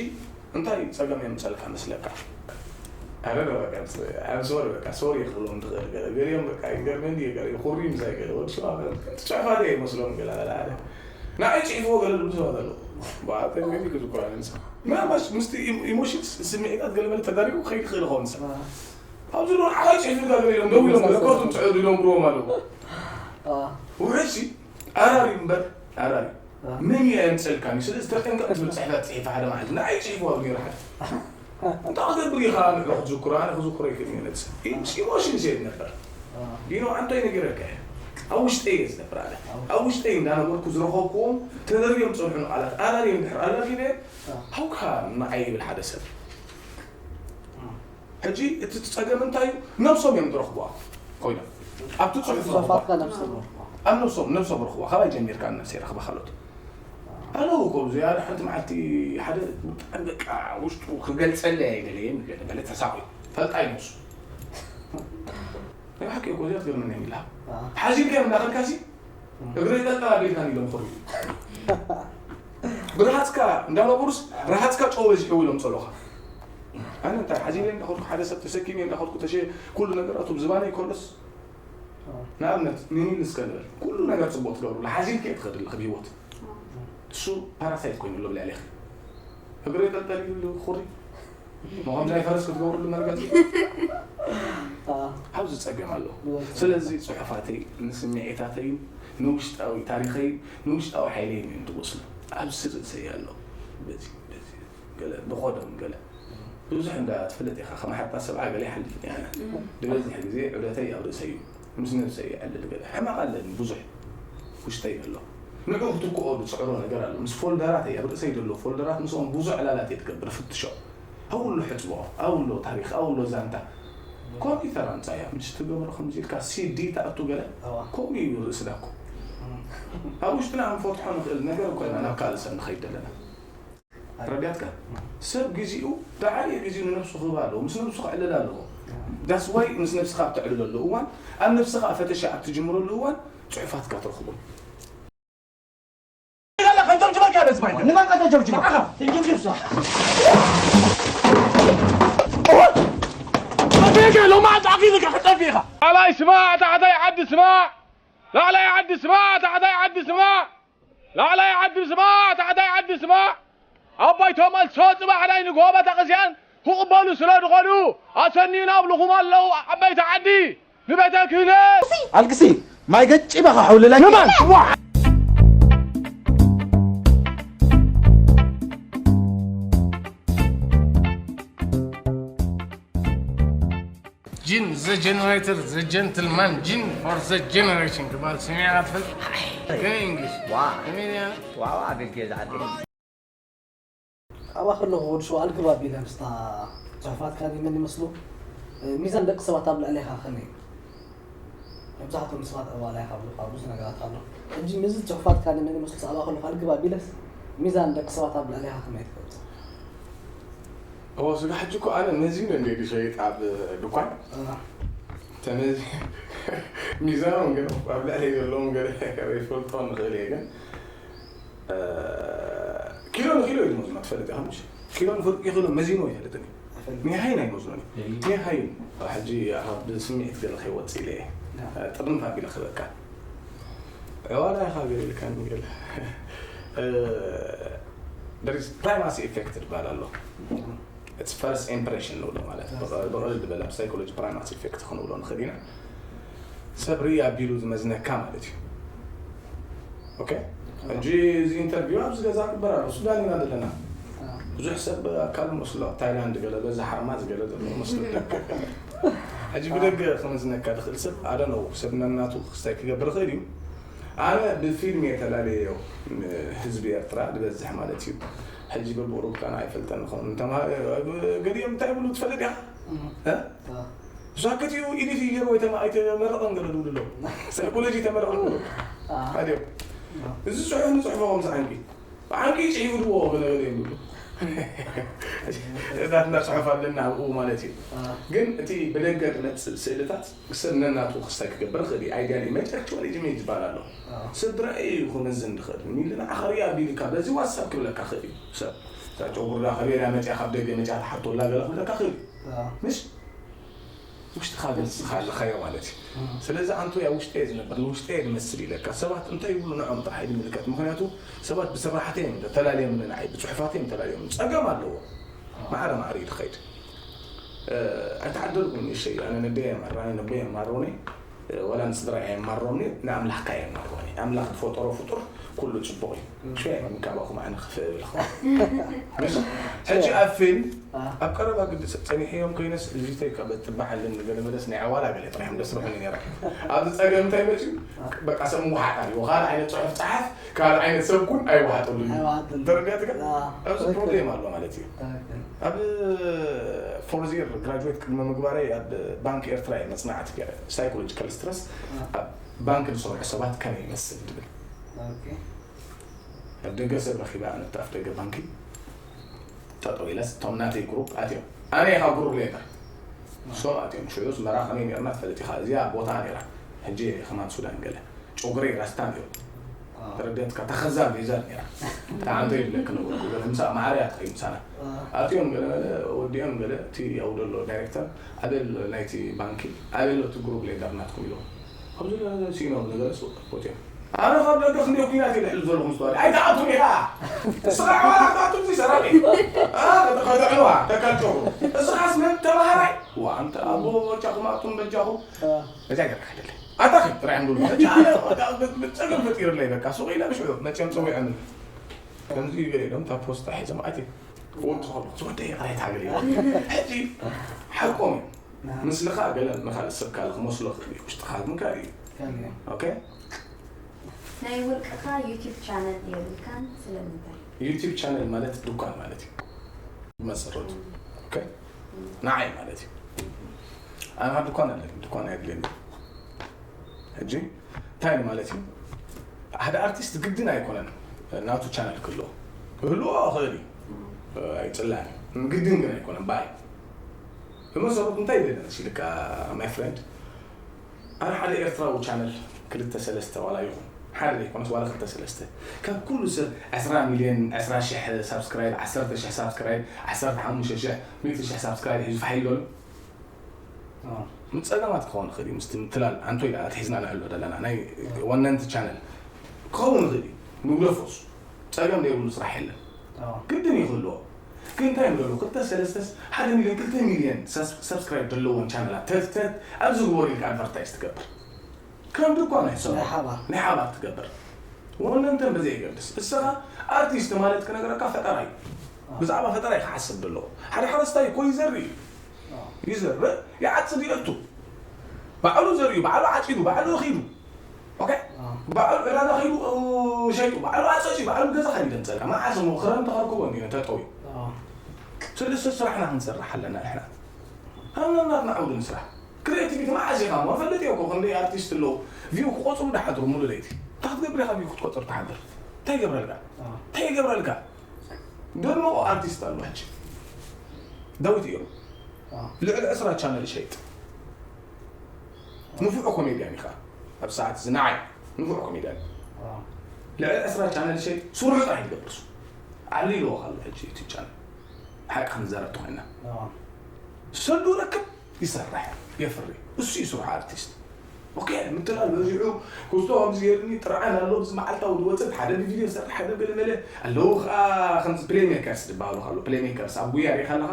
እንታይ ጸገም የምጸልካ መስለካ? ኣረ በቃ I'm sorry በቃ ሶሪ ክብሎም ትኽእል ገለ ገሊኦም በቃ ይገርመኒ ገለ ይኹሪ ምሳይ ገለ ወዲ ሸዋ ገለ ጽሑፋት እየ ይመስሎም ገለ ገለ ኣለ ንዓይ ጽሒፍዎ ገለ ዝብሉ ሰባት ኣለዉ። ብኣተን ግን ክዝኮራ ንሳ ምናልባት ምስቲ ኢሞሽን ስምዒታት ገለ መለ ተዳሪጉ ክኸይድ ይኽእል ይኸውን ንሳ ኣብዚ ዶ ንዓይ ጽሒፍልካ ገለ ኢሎም ደው ኢሎም ገለ ኮርቱም ጽዕዱ ኢሎም ብርዎም ኣለዉ። ውሕጂ ኣራሪ እምበር ኣራሪ መን እያ የምፀልካኒ ስለዚ ተጠንቀቕ ትብል ፅሕፈት ፅሒፈ ሓደ ማለት ንዓይ ፅሒፍዋ ነይሩ ሓደ እንታይ ክገብር ኢኻ ንዑ ክትዝክሮ ኣነ ክዝክሮ ይክእል እየ ነብሰ ኢሞሽን ዝየድ ነበር ዲኖ ኣንታይ ነጊረካ እየ ኣብ ውሽጠይ እየ ዝነብር ኣነ ኣብ ውሽጠይ እንዳነበርኩ ዝረኸብክዎም ተደርብዮም ዝፀንሑኒ ቃላት ኣላልየ እንድሕር ኣላልኪለ ሃውካ ንዓይ ይብል ሓደ ሰብ ሕጂ እቲ ጸገም እንታይ እዩ? ነብሶም እዮም ዝረኽቡዋ ኮይኖም ኣብቲ ጽሑፍ ረኽቡዋ። ኣብ ነብሶም ነብሶም ረኽቡዋ። ካባይ ጀሚርካ ነብሰይ ረኽባ ካልኦት። ኣለዉ እኮ ዝያዳ ሓንቲ መዓልቲ ሓደ ብጣዕሚ በቃ ውሽጡ ክገልጸለይ ኣይደለየን ገለ ገለ ተሳቒ ፈልጣ እዩ ነብሱ። ናይ ብሓቂ እኮ እዚኣ ትገርመኒ እያ ሓዚልካዮም እንዳኸድካሲ እግረይ ጠልጠል ኣቢልካኒ ኢሎም ኮርዩ ብርሃጽካ እንዳበቁሩስ ርሃጽካ ጨው በዚሕዎ ኢሎም ጸሎኻ ኣነ እንታይ ሓዚለ እንዳኸድኩ ሓደ ሰብ ተሰኪመ እንዳኸድኩ ተሸ ኩሉ ነገር ኣቱም ዝባነይ ከሎስ ንኣብነት ንኒል እስከ ንበል ኩሉ ነገር ጽቡቅ ትገብሩሉ ሓዚልከ እየ ትኸድ ኣለኽ ብሂወት እሱ ፓራሳይት ኮይኑ ኣሎ ብልዕሌኺ እግረይ ጠልጠል ኢሉ ኩሪ መኸምዚ ናይ ፈረስ ክትገብርሉ መርገፂ ኣብዚ ፀገም ኣሎ ስለዚ ፅሑፋተይ ንስምዒታተይን ንውሽጣዊ ታሪኸይን ንውሽጣዊ ሓይለይን እዮም ትወስኑ ኣብዚ ርእሰይ ኣሎ በዚ በዚ ገለ ብኾዶም ገለ ብዙሕ እንዳ ትፍለጥ ኢኻ ከም ሓታ ሰብዓ ገለ ይሓልፍ እኒኣና ዝበዝሕ ግዜ ዑደተይ ኣብ ርእሰይ እዩ ምስ ነብሰይ ይዕልል ገለ ሕማቕ ኣለኒ ብዙሕ ውሽጠይ ኣሎ ንዑ ክትክኦ ዝፅዕሮ ነገር ኣሎ ምስ ፎልደራተይ ኣብ ርእሰይ ዘሎ ፎልደራት ምስኦም ብዙሕ ዕላላት እየ ትገብር ፍትሾ ኣብሎ ሕፅቦ ኣብሎ ታሪክ ኣብሎ ዛንታ ኮምፒተር ኣምፃያ ምስ ትገብሮ ከምዚ ኢልካ ሲዲ ተኣቱ ገለ ከምኡ እዩ ርእስና እኮ ኣብ ውሽጥና ክንፈትሖ ንኽእል ነገር እኮ ኢና ናብ ካልእ ሰብ ንኸይድ ዘለና ረዳትካ ሰብ ግዜኡ ዝዓበየ ግዜኡ ንነብሱ ክህብ ኣለዎ ምስ ነብሱ ክዕልል ኣለዎ that's why ምስ ነብስኻ ኣብ ተዕልለሉ እዋን ኣብ ነብስኻ ፈተሻ ኣብ ትጅምረሉ እዋን ፅሑፋትካ ትረኽቦም ንመን ከተጀብጅቦ? ንዓኻ። ትጅብጅብ እሷ። ሎማዓንቲ ኣኺሉካ ክጠፍእ ኢኻ። ላዕላይ ስማዕ ታሕታይ ዓዲ ስማዕ ላዕላይ ዓዲ ስማዕ ታሕታይ ዓዲ ስማዕ ላዕላይ ዓዲ ስማዕ ታሕታይ ዓዲ ስማዕ ኣባይቶም ኣልሶ ጽባሕ ናይ ንግሆ ቤተክርስትያን ክቕበሉ ስለ ዝኾኑ ኣሰንዩ ናብልኹም ኣለዉ ዓበይቲ ዓዲ ንቤተ ክህነት ኣልቅሲ ማይ ገጭ ኢኻ ሓውልለኪ ንመን ጂን ዘ ጀነሬተር፣ ዘ ጀንትልማን፣ ጂን ፎር ዘ ጀነሬሽን ክበሃል ሰሚዕካ ትፈልጥ? ከመይ እንግሊሽ? ዋ ከመይ ኢያ? ዋዋ ኣቤት ገዛ ኣቤት ኣብኣ ከለኹ ወዲ ሸዋ ኣልግብ ኣቢለ ምስታ ጽሑፋትካ ንመን ይመስሉ? ሚዛን ደቂ ሰባት ኣብ ልዕሌኻ ከመይ እዩ? መብዛሕትኦም ሰባት ኣባላይኻ ብሉኻ ብዙሕ ነገራት ኣሎ። ሕጂ ምስዚ ጽሑፋትካ ንመን ይመስሉ ኣብኣ ከለኹ ኣልግብ ኣቢለስ ሚዛን ደቂ ሰባት ኣብ ልዕሌኻ ከመይ ትገልጾ? እዎ ስጋ ሕጂ እኮ ኣነ መዚነ እንደ ዝሸይጥ ኣብ ድኳን ተመዚ ሚዛኖም ገለ ኣብ ልዕሊ ዘለዎም ገለ ይፈልጦ ንኽእል እየ ግን ኪሎ ንኪሎ እዩ ዝመዝኖ ትፈልጥ ኢኻ ምሽ ኪሎ ንፍርቂ ኪሎ መዚኖ ይፈልጥኒ ኒሃይ ናይ መዝኖኒ ኒሃይ ሕጂ ኣብ ስምዒት ገለ ከይወፅ ኢለ እየ ጥርንፍ ኣቢለ ክበካ ዕዋላ ኢኻ ገለ ኢልካ ገለ there is primacy effect ይባሃል ኣሎ it's first impression ንብሎ ማለት ብቐልል ዝበለ ኣብ psychology primacy effect ክንብሎ ንኽእል ኢና ሰብ ርኢ ኣቢሉ ዝመዝነካ ማለት እዩ ኦኬ ሕጂ እዚ ኢንተርቪው ኣብዚ ገዛ ክግበር ኣሎ ሱዳን ኢና ዘለና ብዙሕ ሰብ ኣካል መስሎ ኣብ ታይላንድ ገለ በዛ ሓርማዝ ገለ ዘሎ መስሎ ሕጂ ብደገ ክመዝነካ ዝኽእል ሰብ ኣደነው ሰብ ነናቱ ክስታይ ክገብር ይኽእል እዩ ኣነ ብፊልም እየ ተላለየዮ ህዝቢ ኤርትራ ዝበዝሕ ማለት እዩ ሕጂ በብቁሩብካና ኣይፈልጠን ንኸውን ገሊኦም እንታይ ይብሉ ትፈልጥ ኢኻ ብሳክት እዩ ኢዲት እዩ ገይሩ ኣይተመረቐን ገለ ዝብሉ ኣለዉ ሳይኮሎጂ ተመረቐ ዝብሉ ኣድዮም እዚ ፅሑፍ ንፅሑፎ ከምዚ ዓንቂ ብዓንቂ ይፅሒፉ ድዎ ገለ ገለ ይብሉ እዛትና ፅሑፍ ኣለና ኣብኡ ማለት እዩ ግን እቲ ብደገ ዝመፅእ ስእልታት ሰብ ነናቱ ክስታይ ክገብር ይኽእል እዩ ኣይዲያሊ መጨክቸር ኢጅሜ ይባሃል ኣሎ ስድራ እዩ ክመዝን ዝኽእል ሚሊ ንዓኻ ሪኣ ቢልካ በዚ ዋትሳፕ ክብለካ ይኽእል እዩ ሰብ እዛ ጨጉርዳ ከበይዳ መፅያ ካብ ደገ መፅያ ትሓቶ ላገለ ክብለካ ይኽእል እዩ ምሽ ውሽጥኻ ገንስኻ ኣለኻዮ ማለት እዩ ስለዚ ኣንቶ ያ ውሽጠ ዝነበር ንውሽጠ ዝመስል ኢለካ ሰባት እንታይ ይብሉ ንዖም ጥራሕ ይምልከት ምክንያቱ ሰባት ብስራሕተይ እዮም ተላለዮም ንዓይ ብፅሑፋተይ እዮም ተላለዮም ፀገም ኣለዎ ማዕረ ማዕረ እዩ ትኸይድ ኣይተዓደልኩን ንእሸይ ኣነ ነደይ የማራኒ ነቦይ የማሮኒ ወላ ንስድራ የማሮኒ ንኣምላኽካ የማሮኒ ኣምላኽ ዝፈጠሮ ፍጡር ኩሉ ፅቡቕ እዩ ሸ ምካባኹም ኣነ ክፍእ ብልኹም ሕጂ ኣብ ፊልም ኣብ ቀረባ ግዲ ጸኒሐዮም ኮይነስ ልጅተይ ካብ ትበሓልን ገለ መለስ ናይ ኣዋላ ገለ ጥራሕም ደስርሑኒ ነራ ኣብዚ ጸገም እንታይ መፅዩ በቃ ሰብ ምውሓጥ ኣለዎ ካልእ ዓይነት ፅሑፍ ፀሓፍ ካልእ ዓይነት ሰብ ኩን ኣይወሓጠሉን ተረዲኣትካ ኣብዚ ፕሮብሌም ኣሎ ማለት እዩ ኣብ ፎርዝ ይር ግራጅዌት ቅድሚ ምግባረይ ኣብ ባንክ ኤርትራ እየ መፅናዕቲ ገረ ሳይኮሎጂካል ስትረስ ኣብ ባንክ ዝሰርሑ ሰባት ከመይ ይመስል ትብል ኣብ ደገ ሰብ ረኺበ ኣነ ኣፍ ደገ ባንኪ ጠጠው ኢለስ እቶም ናተይ ግሩፕ ኣትዮም ኣነ ኢኻ ግሩፕ ሌደር እሶም ኣትዮም ሽዑ ኣስመራ ከመይ ነርና ትፈልጥ ኢኻ እዚኣ ቦታ ነራ ሕጂ ከማን ሱዳን ገለ ጨጉረይ ራስታ ነሩ ተረደትካ ተኸዛ ሌዘር ነራ ተዓንቶ ይብለክ ነበርኩ ገለ ምሳ ማዕረ እያ ትኸይድ ምሳና ኣትዮም ገለ ገለ ወዲኦም ገለ እቲ ኣብኡ ዘሎ ዳይሬክተር ኣበይ ኣሎ ናይቲ ባንኪ ኣበይ ኣሎ እቲ ግሩፕ ሌደር ናትኩም ኢሎም ኣብዚ ገለ ሲኖም ነገረ ወፂኦም ኣነ ካብ ደገ ክንደይ ኩናት እየ ድሕል ዘለኹ ምስ ተባለ ኣይትኣቱን ኢኻ እስኻ ኣባላት ኣቱም እዚ ሰራቂ ከተዕንዋ ተካልጨኹ እስኻስ መን ተባሃራይ ዋንተ ኣቦ በጃኹም ኣቱም በጃኹም እዚኣ ገርካ ደለ ኣታኺ ጥራይ ንብሉ ሕጂ ኣነ ብፀገም ፈጢርለይ በቃ ሱቕ ኢለ ብሽዑ መፅኦም ፀዊዖም ከምዚ ይበለ ኢሎም እታ ፖስታ ሒዞም ኣቲ ወዲ ዝኾኑ ዝወደ ይቕሬታ ገለ ሕጂ ሓቆም እዩ ምስልኻ ገለ ንኻልእ ሰብ ካልእ ክመስሎ ክእል እዩ ውሽጥኻ ግን ካልእ እዩ ኦኬ ናይ ውልቅኻ ዩቲብ ቻነል የብልካን ስለምንታይ? ዩቲብ ቻነል ማለት ድኳን ማለት እዩ ብመሰረቱ ኦኬ ንዓይ ማለት እዩ ኣና ድኳን ኣለኒ ድኳን ኣየድልየኒ ሕጂ እንታይ ማለት እዩ ሓደ ኣርቲስት ግድን ኣይኮነን ናቱ ቻነል ክህልዎ ክህልዎ ይኽእል እዩ ኣይፅላን ግድን ግን ኣይኮነን ባይ ብመሰረቱ እንታይ ይደለ መሲልካ my friend ኣነ ሓደ ኤርትራዊ ቻነል ክልተ ሰለስተ ዋላ ይኹን ሓደ ዘይኮነስ ዋላ ክልተ ሰለስተ ካብ ኩሉ ሰብ ዕስራ ሚልዮን ዕስራ ሽሕ ሳብስክራይብ ዓሰርተ ሽሕ ሳብስክራይብ ዓሰርተ ሓሙሽተ ሽሕ ሚእቲ ሽሕ ሳብስክራይብ ሒዙ ፋሕ ኢሉ ኣሎ ምፀገማት ክኸውን ይኽእል እዩ ምስቲ ምትላል ኣንቶ ኢላ ኣትሒዝና ንዕሎ ዘለና ናይ ወነንቲ ቻነል ክኸውን ይኽእል እዩ ንግደፎስ ፀገም ዘይብሉ ስራሕ የለን ግድን እዩ ክህልዎ ግን እንታይ ንገሩ ክልተ ሰለስተስ ሓደ ሚልዮን ክልተ ሚልዮን ሰብስክራይብ ዘለዎም ቻነላት ተትተት ኣብዚ ግበሩ ኢልካ ኣድቨርታይዝ ትገብር ከም ድኳን ናይ ሰብ ናይ ሓባር ትገብር ወነንተን በዘይ ይገድስ እስኻ ኣርቲስት ማለት ክነገረካ ፈጠራ እዩ ብዛዕባ ፈጠራ እዩ ክሓስብ ዘለዎ ሓደ ሓረስታይ እኮ ይዘሪ እዩ ይዘርእ፣ ይዓጽድ፣ ይእቱ። ባዕሉ ዘርዩ፣ ባዕሉ ዓጺዱ፣ ባዕሉ ኺዱ። ኦኬ? ባዕሉ ዕዳጋ ኺዱ፣ ሸይጡ፣ ባዕሉ ኣጸጺ፣ ባዕሉ ገዛ ኸይዱ ይደምጸልካ። መዓስ እሞ ክረምቲ ከርክቦ እንዲዩ ተጠውዩ። ስለዚ ስራሕና ክንሰርሕ ኣለና ንሕና። ሃናናትና ዓውዲ ንስራሕ። ክሬቲቪቲ መዓስ ኢኻ እሞ? ፈልጥ እየ እኮ፣ ክንደይ ኣርቲስት ኣለዉ። ቪው ክቆጽሩ ድሓድሩ ሙሉ ለይቲ። እንታይ ክትገብር ኢኻ ቪው ክትቆጽር ትሓድር? እንታይ ይገብረልካ? እንታይ ይገብረልካ? ደመቑ ኣርቲስት ኣሎ ሕጂ። ዳዊት እዮም። ልዕሊ ዕስራ ቻነል ይሸይጥ። ንፉዕ ኮሜድያን ኢኻ። ኣብ ሰዓት እዚ ንዓይ ንፉዕ ኮሜድያን። ልዕሊ ዕስራ ቻነል ይሸይጥ። ስርሑ ጥራሕ ይገብር እሱ። ዓሊ ኢልዎ ኣሎ ሕጂ ዩቱብ ቻነል። ሓቂ ክንዛረብ ተኾይና። ሰዱ ረክብ ይሰርሕ፣ የፍሪ። እሱ እዩ ስርሑ ኣርቲስት። ኦኬ፣ ምትላል በዚሑ፣ ክስቶ ከምዚ ገይርኒ፣ ጥርዓን ኣሎ፣ እዚ መዓልታዊ ዝወፅእ፣ ሓደ ብቪድዮ ዝሰርሕ፣ ሓደ ገለ መለ ኣለዉ። ከዓ ከምዚ ፕሌይ ሜከርስ ዝበሃሉ ኣሎ። ፕሌይ ሜከርስ ኣብ ጉያ ሪኢኻ ኣለኻ?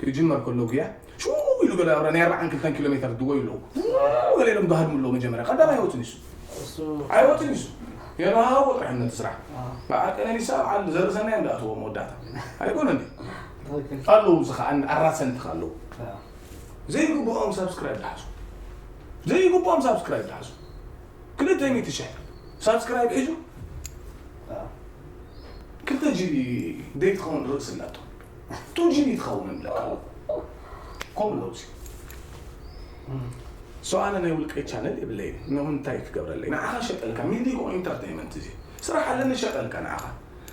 ክጅመር ከሎ ጉያ፣ ሽው ኢሉ ገለ ኣብ ናይ ኣርባዓን ክልተን ኪሎ ሜተር ድወዩ ኣለዉ። ገለ ኢሎም ዝሃድሙ ኣለዉ። መጀመርያ ቀዳም ኣይወፅን እዩ እሱ። እሱ ኣይወፅን እዩ እሱ። የረሃሃቦ ጥራሕ ነቲ ስራሕ። ኣዎ። በዓል ቀነኒሳ፣ በዓል ዘርሰናይ እንዳእትዎ መወዳእታ። ኣይኮነን እዩ። ትኽክል። ኣለዉ፣ እዚ ከዓ ኣራሰንቲ ኣለዉ። ኣዎ። ዘይግብኦም ሳብስክራይብ ድሓዙ። ዘይግብኦም ሳብስክራይብ ድሓዙ። ክልተ ሚእቲ ሽሕ ሳብስክራይብ ሒዙ። ኣዎ። ክልተ ጂቢ ደይ ትኸውን ርእሲ ኣላቶ። ቱ ጂቢ ትኸውን እምለካ። ከምኡ ኣለዉ እዚ። እም። ሶ ኣነ ናይ ውልቀይ ቻነል የብለይን። ንኹን እንታይ ክገብረለይ? ንዓኻ ሸጠልካ። ሚንዲጎ ኢንተርቴይመንት እዚ። ስራሕ ኣለኒ ሸጠልካ ንዓኻ።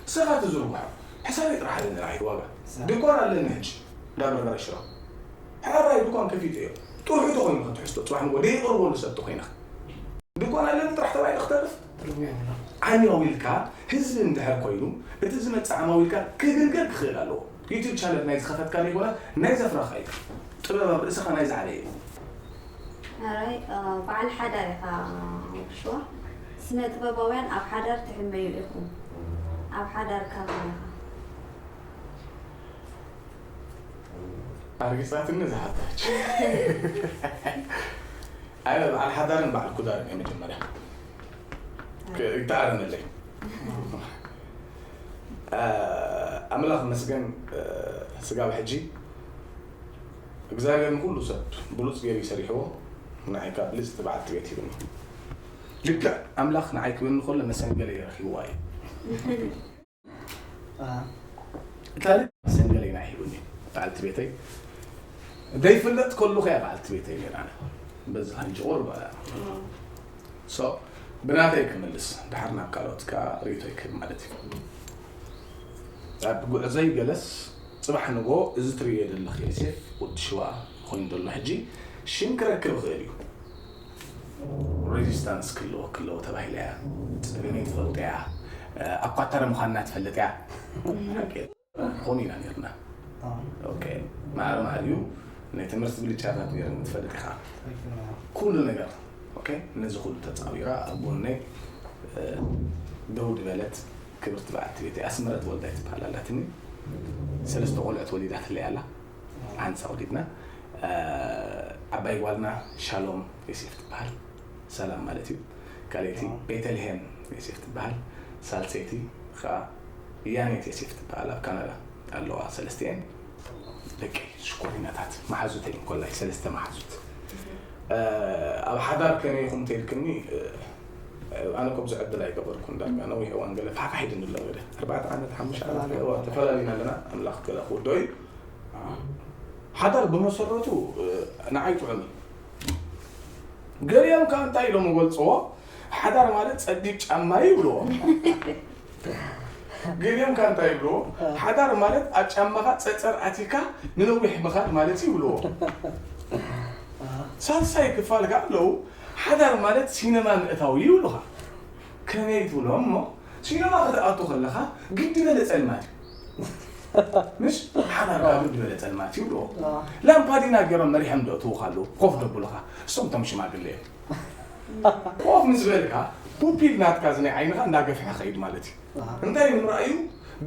ንስኻ ትዝርግሖ። ሕሳበይ ጥራሕ ኣለኒ ንዓይ ዋጋ። ሳ- ድኳን ኣለኒ ሕጂ። እንዳ በርበረ ሽሮ። ሕራይ ድኳን ከፊተ እዮ። ጥርሑ ተኾይኑ ክትሕዝቶ። ጽባሕ ንግሆ ደይቐርበሉ ሰብ ተኾይንኻ። ድኳን ኣለኒ ጥራሕ ተባሂሉ ክተርፍ? ትርጉም የብሉን። ዓሚያዊ ኢልካ ህዝቢ እንድሕር ኮይኑ፣ እቲ ዝመጽእ ዓማዊልካ ክግልገል ክኽእል ኣለዎ። ዩቱብ ቻነል ናይ ዝኸፈትካ ዘይኮነ፣ ናይ ዘፍረኻ እዩ። ጥበብ ኣብ ርእስኻ ናይ ዝዓበየ እዩ። ኣራይ፣ እ፣ በዓል ሓዳር ኢኻ ወዲ ሽዋ። ስነ ጥበባውያን ኣብ ሓዳር ትሕመዩ ኢኹም። ኣብ ሓዳር ከመይ ኢኻ? ኣርጊጻትኒ ዝሓታች። ኣነ በዓል ሓዳርን በዓል ኩዳርን እየ መጀመርያ። ክ-፣ ይተኣረመለይ። እ፣ ኣምላኽ መስገን፣ እ፣ ስጋብ ሕጂ እግዚኣብሔር ንኩሉ ሰብ ብሉጽ ገይሩ ይሰሪሕዎ። ንዓይ ካብ ብልጽቲ በዓልቲ ቤት ሂብኒ። ልክዕ ኣምላኽ ንዓይ ክብኒ ከሎ መሰንገለ ይረኺብዋ እዩ። ኣዎ። ካልእ ሰንገለይና ሂቡኒ። በዓልቲ ቤተይ ዘይፍለጥ ከሉ ከያ በዓልቲ ቤተይ ነይራ። በዚ ሕጂ ቁርብ እያ። ሶ ብናተይ ክምልስ፣ ድሓር ናብ ካልኦት ከኣ ርእይቶይ ክህብ ማለት እዩ። ኣብ ጉዕዞይ ገለስ፣ ጽባሕ ንግሆ እዚ ትርእዮ ዘለኺ ዮሴፍ ወዲ ሽዋ ኮይኑ ዘሎ ሕጂ ሽም ክረክብ ይኽእል እዩ። ሬዚስታንስ ክህልዎ ክህልዎ ተባሂላ እያ። ጸገመይ ትፈልጥ እያ። ኣኳታረ ምዃንና ትፈልጥ እያ። ሓቂ። ከምኡ ኢና ነርና። ኣዎ። ኦኬ። ማዕረ ማዕረ እዩ። ናይ ትምህርቲ ብልጫታት ነርና ትፈልጥ ኢኻ። ትክክል ነው። ኩሉ ነገር። ኦኬ። ነዚ ኩሉ ተጻዊራ ኣብ ጎነይ፣ እ፣ ደው ዝበለት ክብርቲ በዓልቲ ቤተይ ኣስመረት ወልዳይ ትበሃል ኣላትኒ። ሰለስተ ቆልዑት ወሊዳትለይ ኣላ። ሓንሳ ወሊድና። እ፣ ዓባይ ጓልና ሻሎም ዮሴፍ ትበሃል። ሰላም ማለት እዩ። ካልኣይቲ ቤተልሔም ዮሴፍ ትበሃል። ሳልሰይቲ ከዓ ያኔት ዮሴፍ ትበሃል። ኣብ ካናዳ ኣለዋ ሰለስቲኤን። ደቂ ሽኮሪናታት መሓዙተይ እንኮላይ ሰለስተ መሓዙት። እ፣ ኣብ ሓዳር ከመይ ኢኹም ተልክኒ፣ እ፣ ኣነ እኮ ብዙሕ ዕድል ኣይገበርኩን። ዳርጋ ነዊሕ እዋን ገለ ፋሕፋሕ ኢሉኒ ኣሎ ገለ። ኣርባዕተ ዓመት፣ ሓሙሽተ ዓመት ተፈላለዩ። ገለ እዋን ተፈላለዩና ኣለና። ኣምላኽ ገለ ክውዶ እዩ። ሓዳር ብመሰረቱ፣ እ፣ ንዓይ ጥዑም እዩ። ገሊኦም ከኣ እንታይ ኢሎም ይገልጽዎ? ሓዳር ማለት ጸቢብ ጫማ እዩ ይብልዎ። ገሊኦም ከኣ እንታይ ይብልዎ? ሓዳር ማለት ኣብ ጫማኻ ጸጸር ኣቲካ ንነዊሕ ምኻድ ማለት እዩ ይብልዎ። ሳልሳይ ክፋል ከኣ ኣለዉ፣ ሓዳር ማለት ሲነማ ምእታው እዩ ይብሉኻ። ከመይ ትብሎም እሞ? ሲነማ ክትኣቱ ከለኻ ግዲ በለ ጸልማት እዩ። ምሽ ሓዳር ከኣ ግዲ በለ ጸልማት እዩ ይብልዎ። ላምፓዲና ገይሮም መሪሖም ደእትዉኻ ኣለዉ፣ ኮፍ ደብሉኻ። እሶም እቶም ሽማግለ እዮም። ኮፍ ምስ በልካ፣ ፑፒል ናትካ እዚ ናይ ዓይንኻ እንዳገፍሐ ኸይድ ማለት እዩ። እንታይ ንምርኣዩ?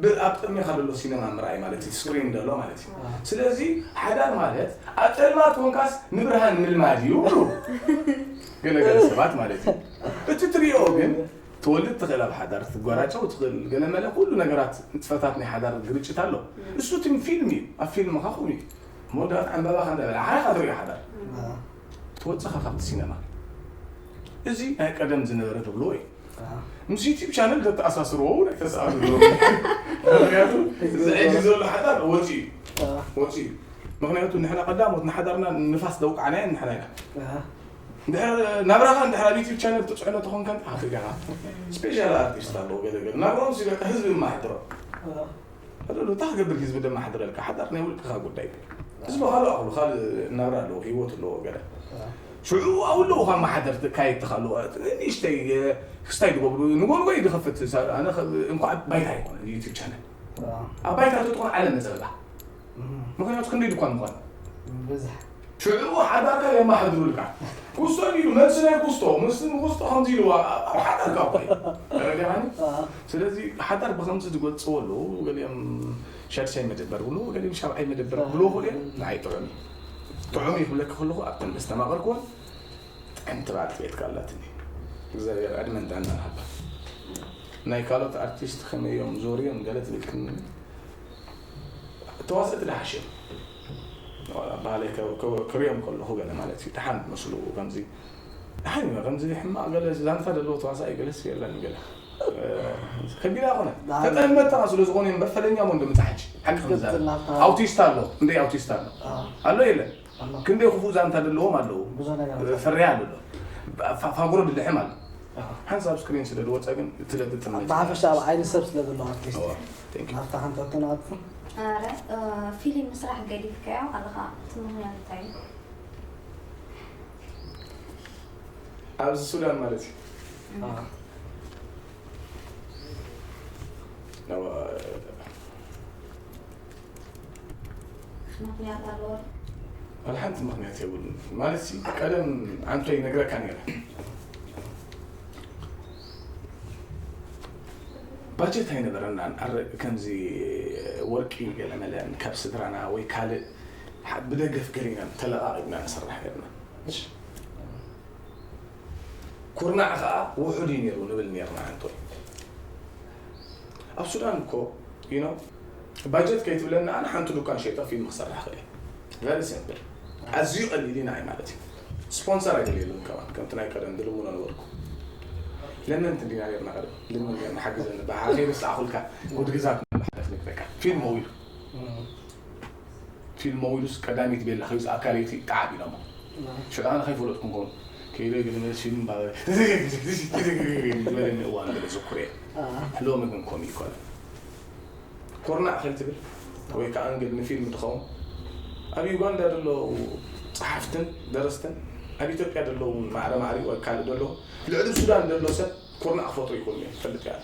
ብ-፣ ኣብ ቅድሜኻ ዘሎ ሲነማ ምርኣይ ማለት እዩ፣ ስክሪን ዘሎ ማለት እዩ። ስለዚ ሓዳር ማለት ኣብ ጸልማት ኮንካስ ንብርሃን ምልማድ እዩ ይብሉ ገለ ገለ ሰባት ማለት እዩ። እቲ ትሪኦ ግን ትወልድ ትኽእል፣ ኣብ ሓዳር ክትጓራጨው ትኽእል፣ ገለ መለ ኩሉ ነገራት ንጥፈታት ናይ ሓዳር ግርጭት ኣሎ። እሱ እቲ ፊልም እዩ፣ ኣብ ፊልም ኸኣ ከምኡ እዩ። መወዳእታ ዕምባባኻ እንዳበላ ሓራኻ ትሪኦ ሓዳር ትወፅኻ ካብቲ ሲነማ። እዚ ናይ ቀደም ዝነበረ ትብልዎ እዩ። ምስ ዩቲብ ቻነል ተተኣሳስርዎ እውን ኣይተሰኣስርዎ። ምክንያቱ እዚ ሕጂ ዘሎ ሓዳር ወፂ እዩ። ወፂ እዩ። ምክንያቱ ንሕና ቀዳሞት ንሓዳርና ንፋስ ደውቃዕናዮ ንሕና ኢና። ናብራኻ እንድሕር ኣብ ዩቲብ ቻነል ትፅዕኖ ተኾንካ እንታይ ክትገብር ኢኻ? ስፔሻል ኣርቲስት ኣለዎ ገለ ገለ ናብራኦም ሲ በቃ ህዝቢ የማሕድሮ። ኣለሉ እንታይ ክገብር ህዝቢ ደማሓድረልካ? ሓዳር ናይ ውልቅኻ ጉዳይ። ህዝቢ ካልእ ኣኽሉ ካልእ ናብራ ኣለዎ፣ ህይወት ኣለዎ ገለ። ሽዑ ኣብኡ ኣለዉ ካብ ማሓደርቲ ካየድቲ ኣለዎ። ንእሽተይ ክስታይ ዝገብሩ ንጎልጎ እዩ ዝኸፍት። ኣነ እንኳዕ ባይታ ኣይኮነ ዩቲብ ቻነል ኣብ ባይታ ተጥቆን ዓለም መፀበባ። ምክንያቱ ክንደይ ድኳን ምኳን ሽዑ ሓዳርካ የማሕድሩልካ። ጉስቶ እንዲሉ መልሲ ናይ ጉስቶ ምስ ጉስቶ ከምዚ ኢልዋ ኣብ ሓዳርካ እኮ እዩ። ተረዲኻኒ? ስለዚ ሓዳር ብከምዚ ዝገልፅዎ ኣለዉ። ገሊኦም ሻድሻይ መደበር ብሉ፣ ገሊኦም ሻብዓይ መደበር ብሉ ክሉ ንዓይ ጥዑም እዩ። ጥዑም እዩ ክብለካ ከለኹ ኣብተን መስተማቐርኩዎን ጥዕምቲ በዓልቲ ቤትካ ኣላትኒ። እግዚኣብሔር ዕድመን ጥዕናን ሃባ። ናይ ካልኦት ኣርቲስት ከመይ እዮም ዞርዮም ገለ ትብል ክን ተዋሰእቲ ደሓሽ እዮም። ዋላ ባህለይ ከ- ከ- ክሪኦም ከለኹ ገለ ማለት እዩ። ደሓን መስሉ ከምዚ ደሓን እዩ። ከምዚ ሕማቕ ገለ ዛንታ ዘለዎ ተዋሳኢ ገለስ የለን ገለ። እ፣ ከቢድ ኣይኮነ። ተጠመተኻ ስለ ዝኾነ እምበር ፈለኛ ሞ እንደምፃ ሕጂ ሓቂ ክምዛለ። ኣውቲስት ኣሎ፣ እንደ ኣውቲስት ኣሎ። ኣሎ የለን። ክንደይ ክፉእ ዛንታ ዘለዎም ኣለዉ። ብዙሕ ነገር ኣሎ። ፍርያ ኣሎ። ፋ- ፋጉሮ ድልሕም ኣሎ። ሓንሳብ ስክሪን ስለ ዝወፀ ግን እቲ ለግጥም ብሓፈሻ ኣብ ዓይኒ ሰብ ስለ ዘሎ ኣርቲስት ናብታ ሓንታቶ ንኣቱ። ኣረ ፊልም ምስራሕ ገዲፍካዮ ኣለኻ፣ እቲ ምኽንያት እንታይ እዩ? ኣብዚ ሱዳን ማለት እዩ። ምክንያት ኣለዎ። ዋላ ሓንቲ ምክንያት የብሉን። ማለት ሲ ቀደም ዓንቶ ይነግረካ ነይረ። ባጀት ኣይነበረናን። ኣረ ከምዚ ወርቂ ገለመለን ካብ ስድራና ወይ ካልእ ብደገፍ ገሊና ተለቓቒብና ንሰርሕ ነርና። ኩርናዕ ከዓ ውሑድ እዩ ነይሩ ንብል ነርና። ዓንቶ ኣብ ሱዳን እኮ you know ባጀት ከይትብለና ኣነ ሓንቲ ዱካን ሸይጠ ፊልም ክሰርሕ ክእል። Very simple። ኣዝዩ ቀሊል እዩ ንዓይ ማለት እዩ። ስፖንሰር ኣይደልየሉን ከማን ከምቲ ናይ ቀደም ድልምኖ ነበርኩ። ለመንቲ እንዲና ነርና ቀደም ልምን ጌርና ሓግዘኒ ብሓ ከይረስኣኹልካ ጉድ ግዛት ንሓለፍ ንግረካ ፊልም ዊሉ ፊልም ዊሉስ ቀዳሚት ቤላ ከይዝ ኣካለይቲ ጣዓብ ኢሎሞ ሽዑ ኣነ ከይፈለጥኩ እንኮን ከይደ ግልመ ፊልም ዝበለኒ እዋን ገለ ዝኩር እየ። ሎሚ ግን ኮም ይኮነ ኩርናዕ ከይትብል ወይ ከዓ እንግል ንፊልም ትኸውን። ኣብ ዩጋንዳ ዘለዉ ፀሓፍትን ደረስትን ኣብ ኢትዮጵያ ዘለዉ ማዕረ ማዕሪ ወይ ካልእ ዘለዉ ልዕሊ ሱዳን ዘሎ ሰብ ኩርናዕ ክፈጥሩ ይኽእሉ እዮም። ፈልጥ እያ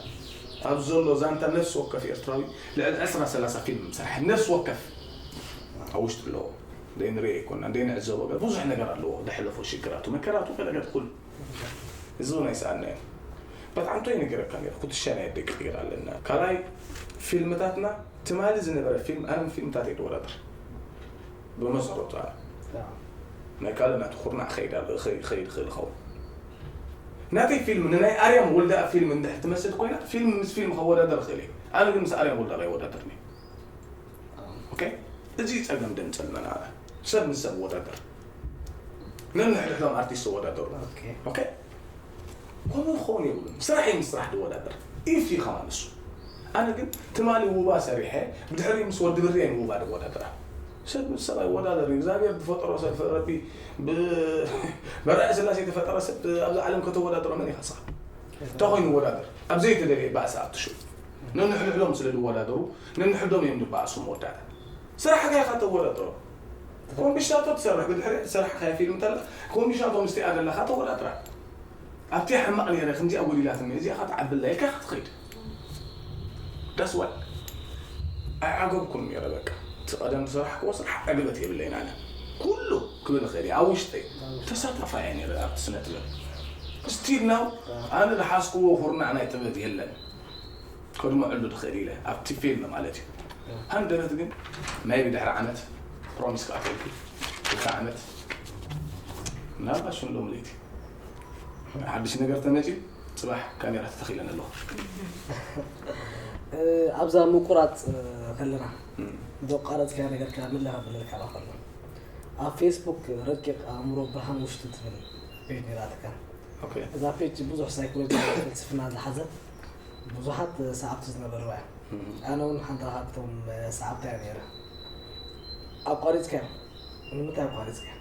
ኣብ ዘሎ ዛንታ ነፍሲ ወከፍ ኤርትራዊ ልዕሊ ዕስራ ሰላሳ ፊልም ምሰርሐ ነፍሲ ወከፍ ኣብ ውሽጢ ኣለዎ። ደይ ንሪኦ ይኮና ደይ ንዕዘቦ ገ ብዙሕ ነገር ኣለዎ። ደሕለፎ ሽግራቱ መከራቱ ገለገለ ኩሉ እዚ እውን ኣይሰኣልናዮ። በት ዓንቶ ይነገረካ ነይረ ኩትሻ ናይ ደቂ ጌር ኣለና ካልኣይ ፊልምታትና ትማሊ ዝነበረ ፊልም ኣነ ፊልምታት እየ ዝወዳደር ብመሰረቱ ኣነ ናይ ካልእ ናቱ ኩርናዕ ኸይድ ኣሎ ኸይድ ኸይድ ኸይድ ኸውን ናተይ ፊልም ንናይ ኣርያም ወልዳ ፊልም እንድሕር ትመስል ኮይና ፊልም ምስ ፊልም ከወዳደር ኽእል እየ ኣነ ግን ምስ ኣርያም ወልዳ ኣይወዳደርን እየ ኦኬ እዚ ጸገም ደምጸልመና ኣነ ሰብ ምስ ሰብ ወዳደር ነንሕድሕዶም ኣርቲስት ተወዳደሩ ኦኬ ከምኡ ክኸውን የብሉን ስራሕ ምስ ስራሕ ዝወዳደር ኢፍ እዩ ከማን እሱ ኣነ ግን ትማሊ ውባ ሰሪሐ ብድሕሪ ምስ ወዲ ብርየ ንውባ ዝወዳደራ ሰብ ምስ ሰብ ኣይወዳደር እግዚኣብሔር ዝፈጠሮ ሰብ ረቢ በራኢ ስላሴ ተፈጠረ ሰብ ኣብዚ ዓለም ከተወዳደሮ መን ኢኻ ስኻ እንታይ ኮይኑ ይወዳደር ኣብ ዘይተደልየ ባእሲ ኣብቲ ሽው ነንሕድሕዶም ስለ ዝወዳደሩ ነንሕዶም እዮም ዝበኣሱ መወዳእታ ስራሕካ ኢኻ ተወዳደሮ ኮምቢሽታቶ ትሰርሕ ብድሕሪ ስራሕካ ፊልም ተለ ኮምቢሽታቶ ምስቲኣ ዘለኻ ተወዳድራ ኣብቲ ሕማቕ ነይረ ከምዚኣ ጎዲላትኒ እዚኣ ክትዓብላ ኢልካ ክትኸይድ ዳስዋል ኣይዓገብኩን ነይረ በቃ እቲ ቀደም ዝሰራሕክዎ ስራሕ ዕግበት የብለይን ኣነ ኩሉ ክብል እኽእል እየ ኣብ ውሽጠይ ተሳታፋ እየ ነይረ ኣብቲ ስነ ጥበብ ስቲል ናው ኣነ ዝሓዝክዎ ኩርናዕ ናይ ጥበብ የለን ከድምዐሉ ዝኽእል ኢለ ኣብቲ ፊልም ማለት እዩ ሃንደበት ግን ናይ ብድሕሪ ዓመት ፕሮሚስ ክኣተልኩ ክልተ ዓመት ምናልባት ሽንሎም ለይቲ ሓድሽ ነገር ተመፂኡ ፅባሕ ካሜራ ተተኺለን ኣለኹ ኣብዛ ምቁራፅ ከለና ዘቋረፅካያ ነገር ከዓ ምለ ከብለልካ ከሎ ኣብ ፌስቡክ ረቂቕ ኣእምሮ ብርሃን ውሽጡ ትብል ፔጅ ነይራትካ። እዛ ፔጅ ብዙሕ ሳይኮሎጂ ፍልስፍና ዝሓዘት ብዙሓት ሰዓብቲ ዝነበርዋ እያ። ኣነ እውን ሓንቲ ካብቶም ሰዓብታ እያ ነይረ። ኣቋሪፅካዮ? ንምንታይ ኣቋሪፅካዮ?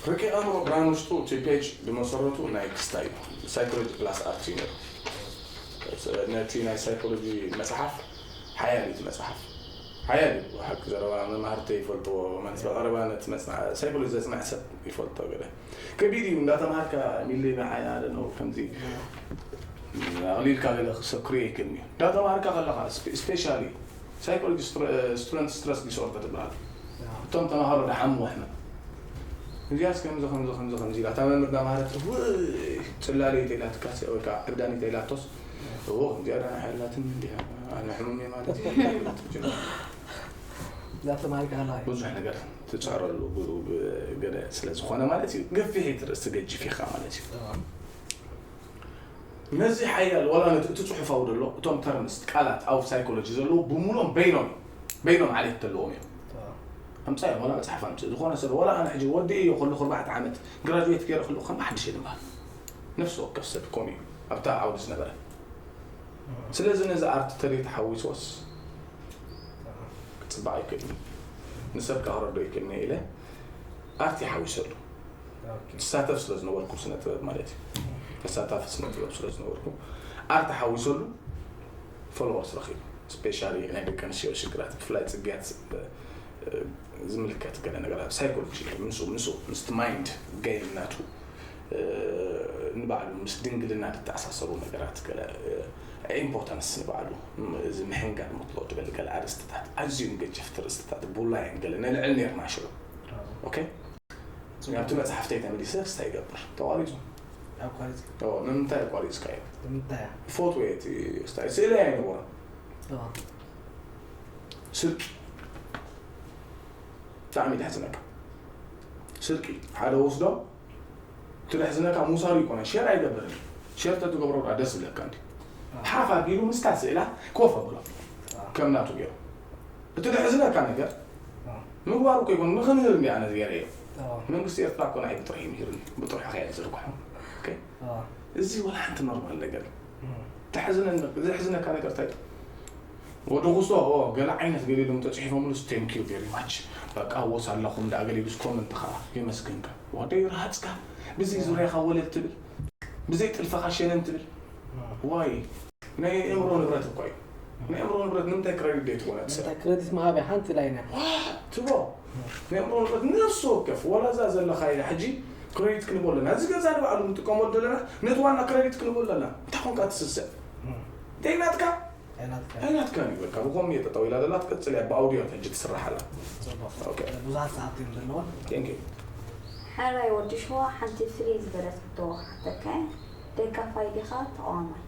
ረቂቕ ኣእምሮ ብርሃን ውሽጡ እቲ ፔጅ ብመሰረቱ ናይ ክስታይ እዩ። ሳይኮሎጂ ፕላስ ኣርት እዩ ነይሩ። ነቲ ናይ ሳይኮሎጂ መፅሓፍ ሓያል እዩ እቲ መፅሓፍ። ሓያል እዩ። ሓቂ ዘረባ መማህርተይ ይፈልጥዎ ማለት ብቐረባ ነቲ መፅና- ሳይኮሎጂ ዘፅንዐ ሰብ ይፈልጦ ገለ ከቢድ እዩ። እንዳተምሃርካ ሚሊ ንዓይ ኣደ ነው ከምዚ ኣቕሊልካ ገለ ክሰክሩ ይክእል እዩ። እንዳተምሃርካ ከለኻ ስፔሻሊ ሳይኮሎጂ ስትረንት ስትረስ ዲስኦርደር ትበሃል። እቶም ተምሃሮ ደሓሙ ሕመም እዚኣስ ከምዚ ከምዚ ከምዚ ከምዚ ኢላ እታ መምህር ዳማረት ጽላለይ ተይላትካ ወይ ከዓ ዕብዳኒ ተይላቶስ ከምዚኣ ዳና ሓላትን እንዲያ ኣነ ሕሙም እየ ማለት እዩ። እዛ ተማሪ ካላ ብዙሕ ነገር ትፅዕረሉ ገለ ስለ ዝኾነ ማለት እዩ። ገፊሒት ርእሲ ገጅፍ ኢኻ ማለት እዩ። ነዚ ሓያል ዋላ ነቲ እቲ ፅሑፋዊ ዘሎ እቶም ተርምስ ቃላት ኣብ ሳይኮሎጂ ዘለዉ ብሙሉኦም በይኖም በይኖም ዓሌት ዘለዎም እዮም። ኣምፃዮም ዋላ መፅሓፍ ኣምፅእ ዝኾነ ሰብ ዋላ ኣነ ሕጂ ወዲ እዮ ከለኹ ኣርባዕተ ዓመት ግራጅዌት ገይረ ከለኹ ከም ሓድሽ እየ ዝበሃል። ነፍሲ ወከፍ ሰብ ከምኡ እዩ ኣብታ ዓውዲ ዝነበረ። ስለዚ ነዚ ኣርት ተሪር ተሓዊስዎስ ክፅባቕ ይክእል እዩ። ንሰብ ከረዶ ይክእል ኢለ ኣርት ይሓዊሰሉ ትሳተፍ ስለ ዝነበርኩ ስነ ጥበብ ማለት እዩ። ተሳታፊ ስነ ጥበብ ስለ ዝነበርኩ ኣርት ሓዊሰሉ ፎሎወርስ ረኺቡ ስፔሻሊ ናይ ደቂ ኣንስትዮ ሽግራት ብፍላይ ፅግያት ዝምልከት ገለ ነገራት ሳይኮሎጂ ምስ ምስ ምስቲ ማይንድ ገይም ናቱ ንባዕሉ ምስ ድንግልና ዝተኣሳሰሩ ነገራት ገለ ኢምፖርታንስ ንባዕሉ እዚ ምሕንጋድ ምጥሎ ትበል ገለ ኣርእስትታት ኣዝዮም ገጀፍቲ ርእስትታት ቡላየን ገለ ነልዕል ነርና ሽዑ ኦኬ ኣብቲ መፅሓፍተይ ተመሊሰ ክስታይ ይገብር ተቋሪፁ ኣቋሪፅ ኦ፣ ንምንታይ ኣቋሪፅካዮ ንምንታይ ፎቶ እቲ ስታይ ስእሊ ኣይነበሮም ስርቂ ብጣዕሚ ደሕዝነካ ስርቂ ሓደ ወስዶ ትደሕዝነካ ሙሳሩ ይኮነ ሸር ኣይገብርን ሸር ተትገብሮ ደስ ዝብለካ እንዲ ሓፍ ኣቢሉ ምስታ ስእላ ኮፍ ኣብሎ ከም ናቱ ገይሩ እቲ ደሕዝነካ ነገር ምግባሩ እኮ ይኮን ንክምህር እንዲ ኣነ ዝገረዮ መንግስቲ ኤርትራ እኮ ንዓይ ብጥርሒ ይምህርኒ ብጥርሑ ከየ ዝርግሖ እዚ ወላ ሓንቲ ኖርማል ነገር እዩ ተሕዝነካ ነገር እንታይ ወዲ ኩስቶ ገለ ዓይነት ገሊሎም ተፅሒፎምሉስ thank you very much በቃ ወስ ኣለኹም ዳ ገሊሉስ ኮመንት ከዓ የመስግንካ ወደይ ረሃፅካ ብዘይ ዙርያኻ ወለል ትብል ብዘይ ጥልፈኻ ሸነን ትብል ዋይ ናይ እምሮ ንብረት እኮ እዩ ናይ እምሮ ንብረት ንምንታይ ክረዲት ደይ ትኾነ ትሰብ ክረዲት መሃብያ ሓንቲ ላይ ና ትቦ ናይ እምሮ ንብረት ነፍሲ ወከፍ ወላ እዛ ዘለኻ ኢላ ሕጂ ክረዲት ክንቦ ኣለና እዚ ገዛ ንባዕሉ ንጥቀመሉ ዘለና ነቲ ዋና ክረዲት ክንቦ ኣለና እንታይ ኮንካ ትስስዕ ደይናትካ ኣይናትካ እዩ በቃ ብኮም እየ ጠጠው ኢላ ዘላ ትቀፅል እያ ብኣውዲዮን ሕጂ ትስራሕ ኣላ ብዙሓት ሰዓት እዮም ዘለዋ ቴንክ ዩ ሕራይ ወዲ ሸዋ ሓንቲ ፍልይ ዝበለት ሕቶ ክሓተካ እየ ደጋፋይ ዲኻ ተቃዋማይ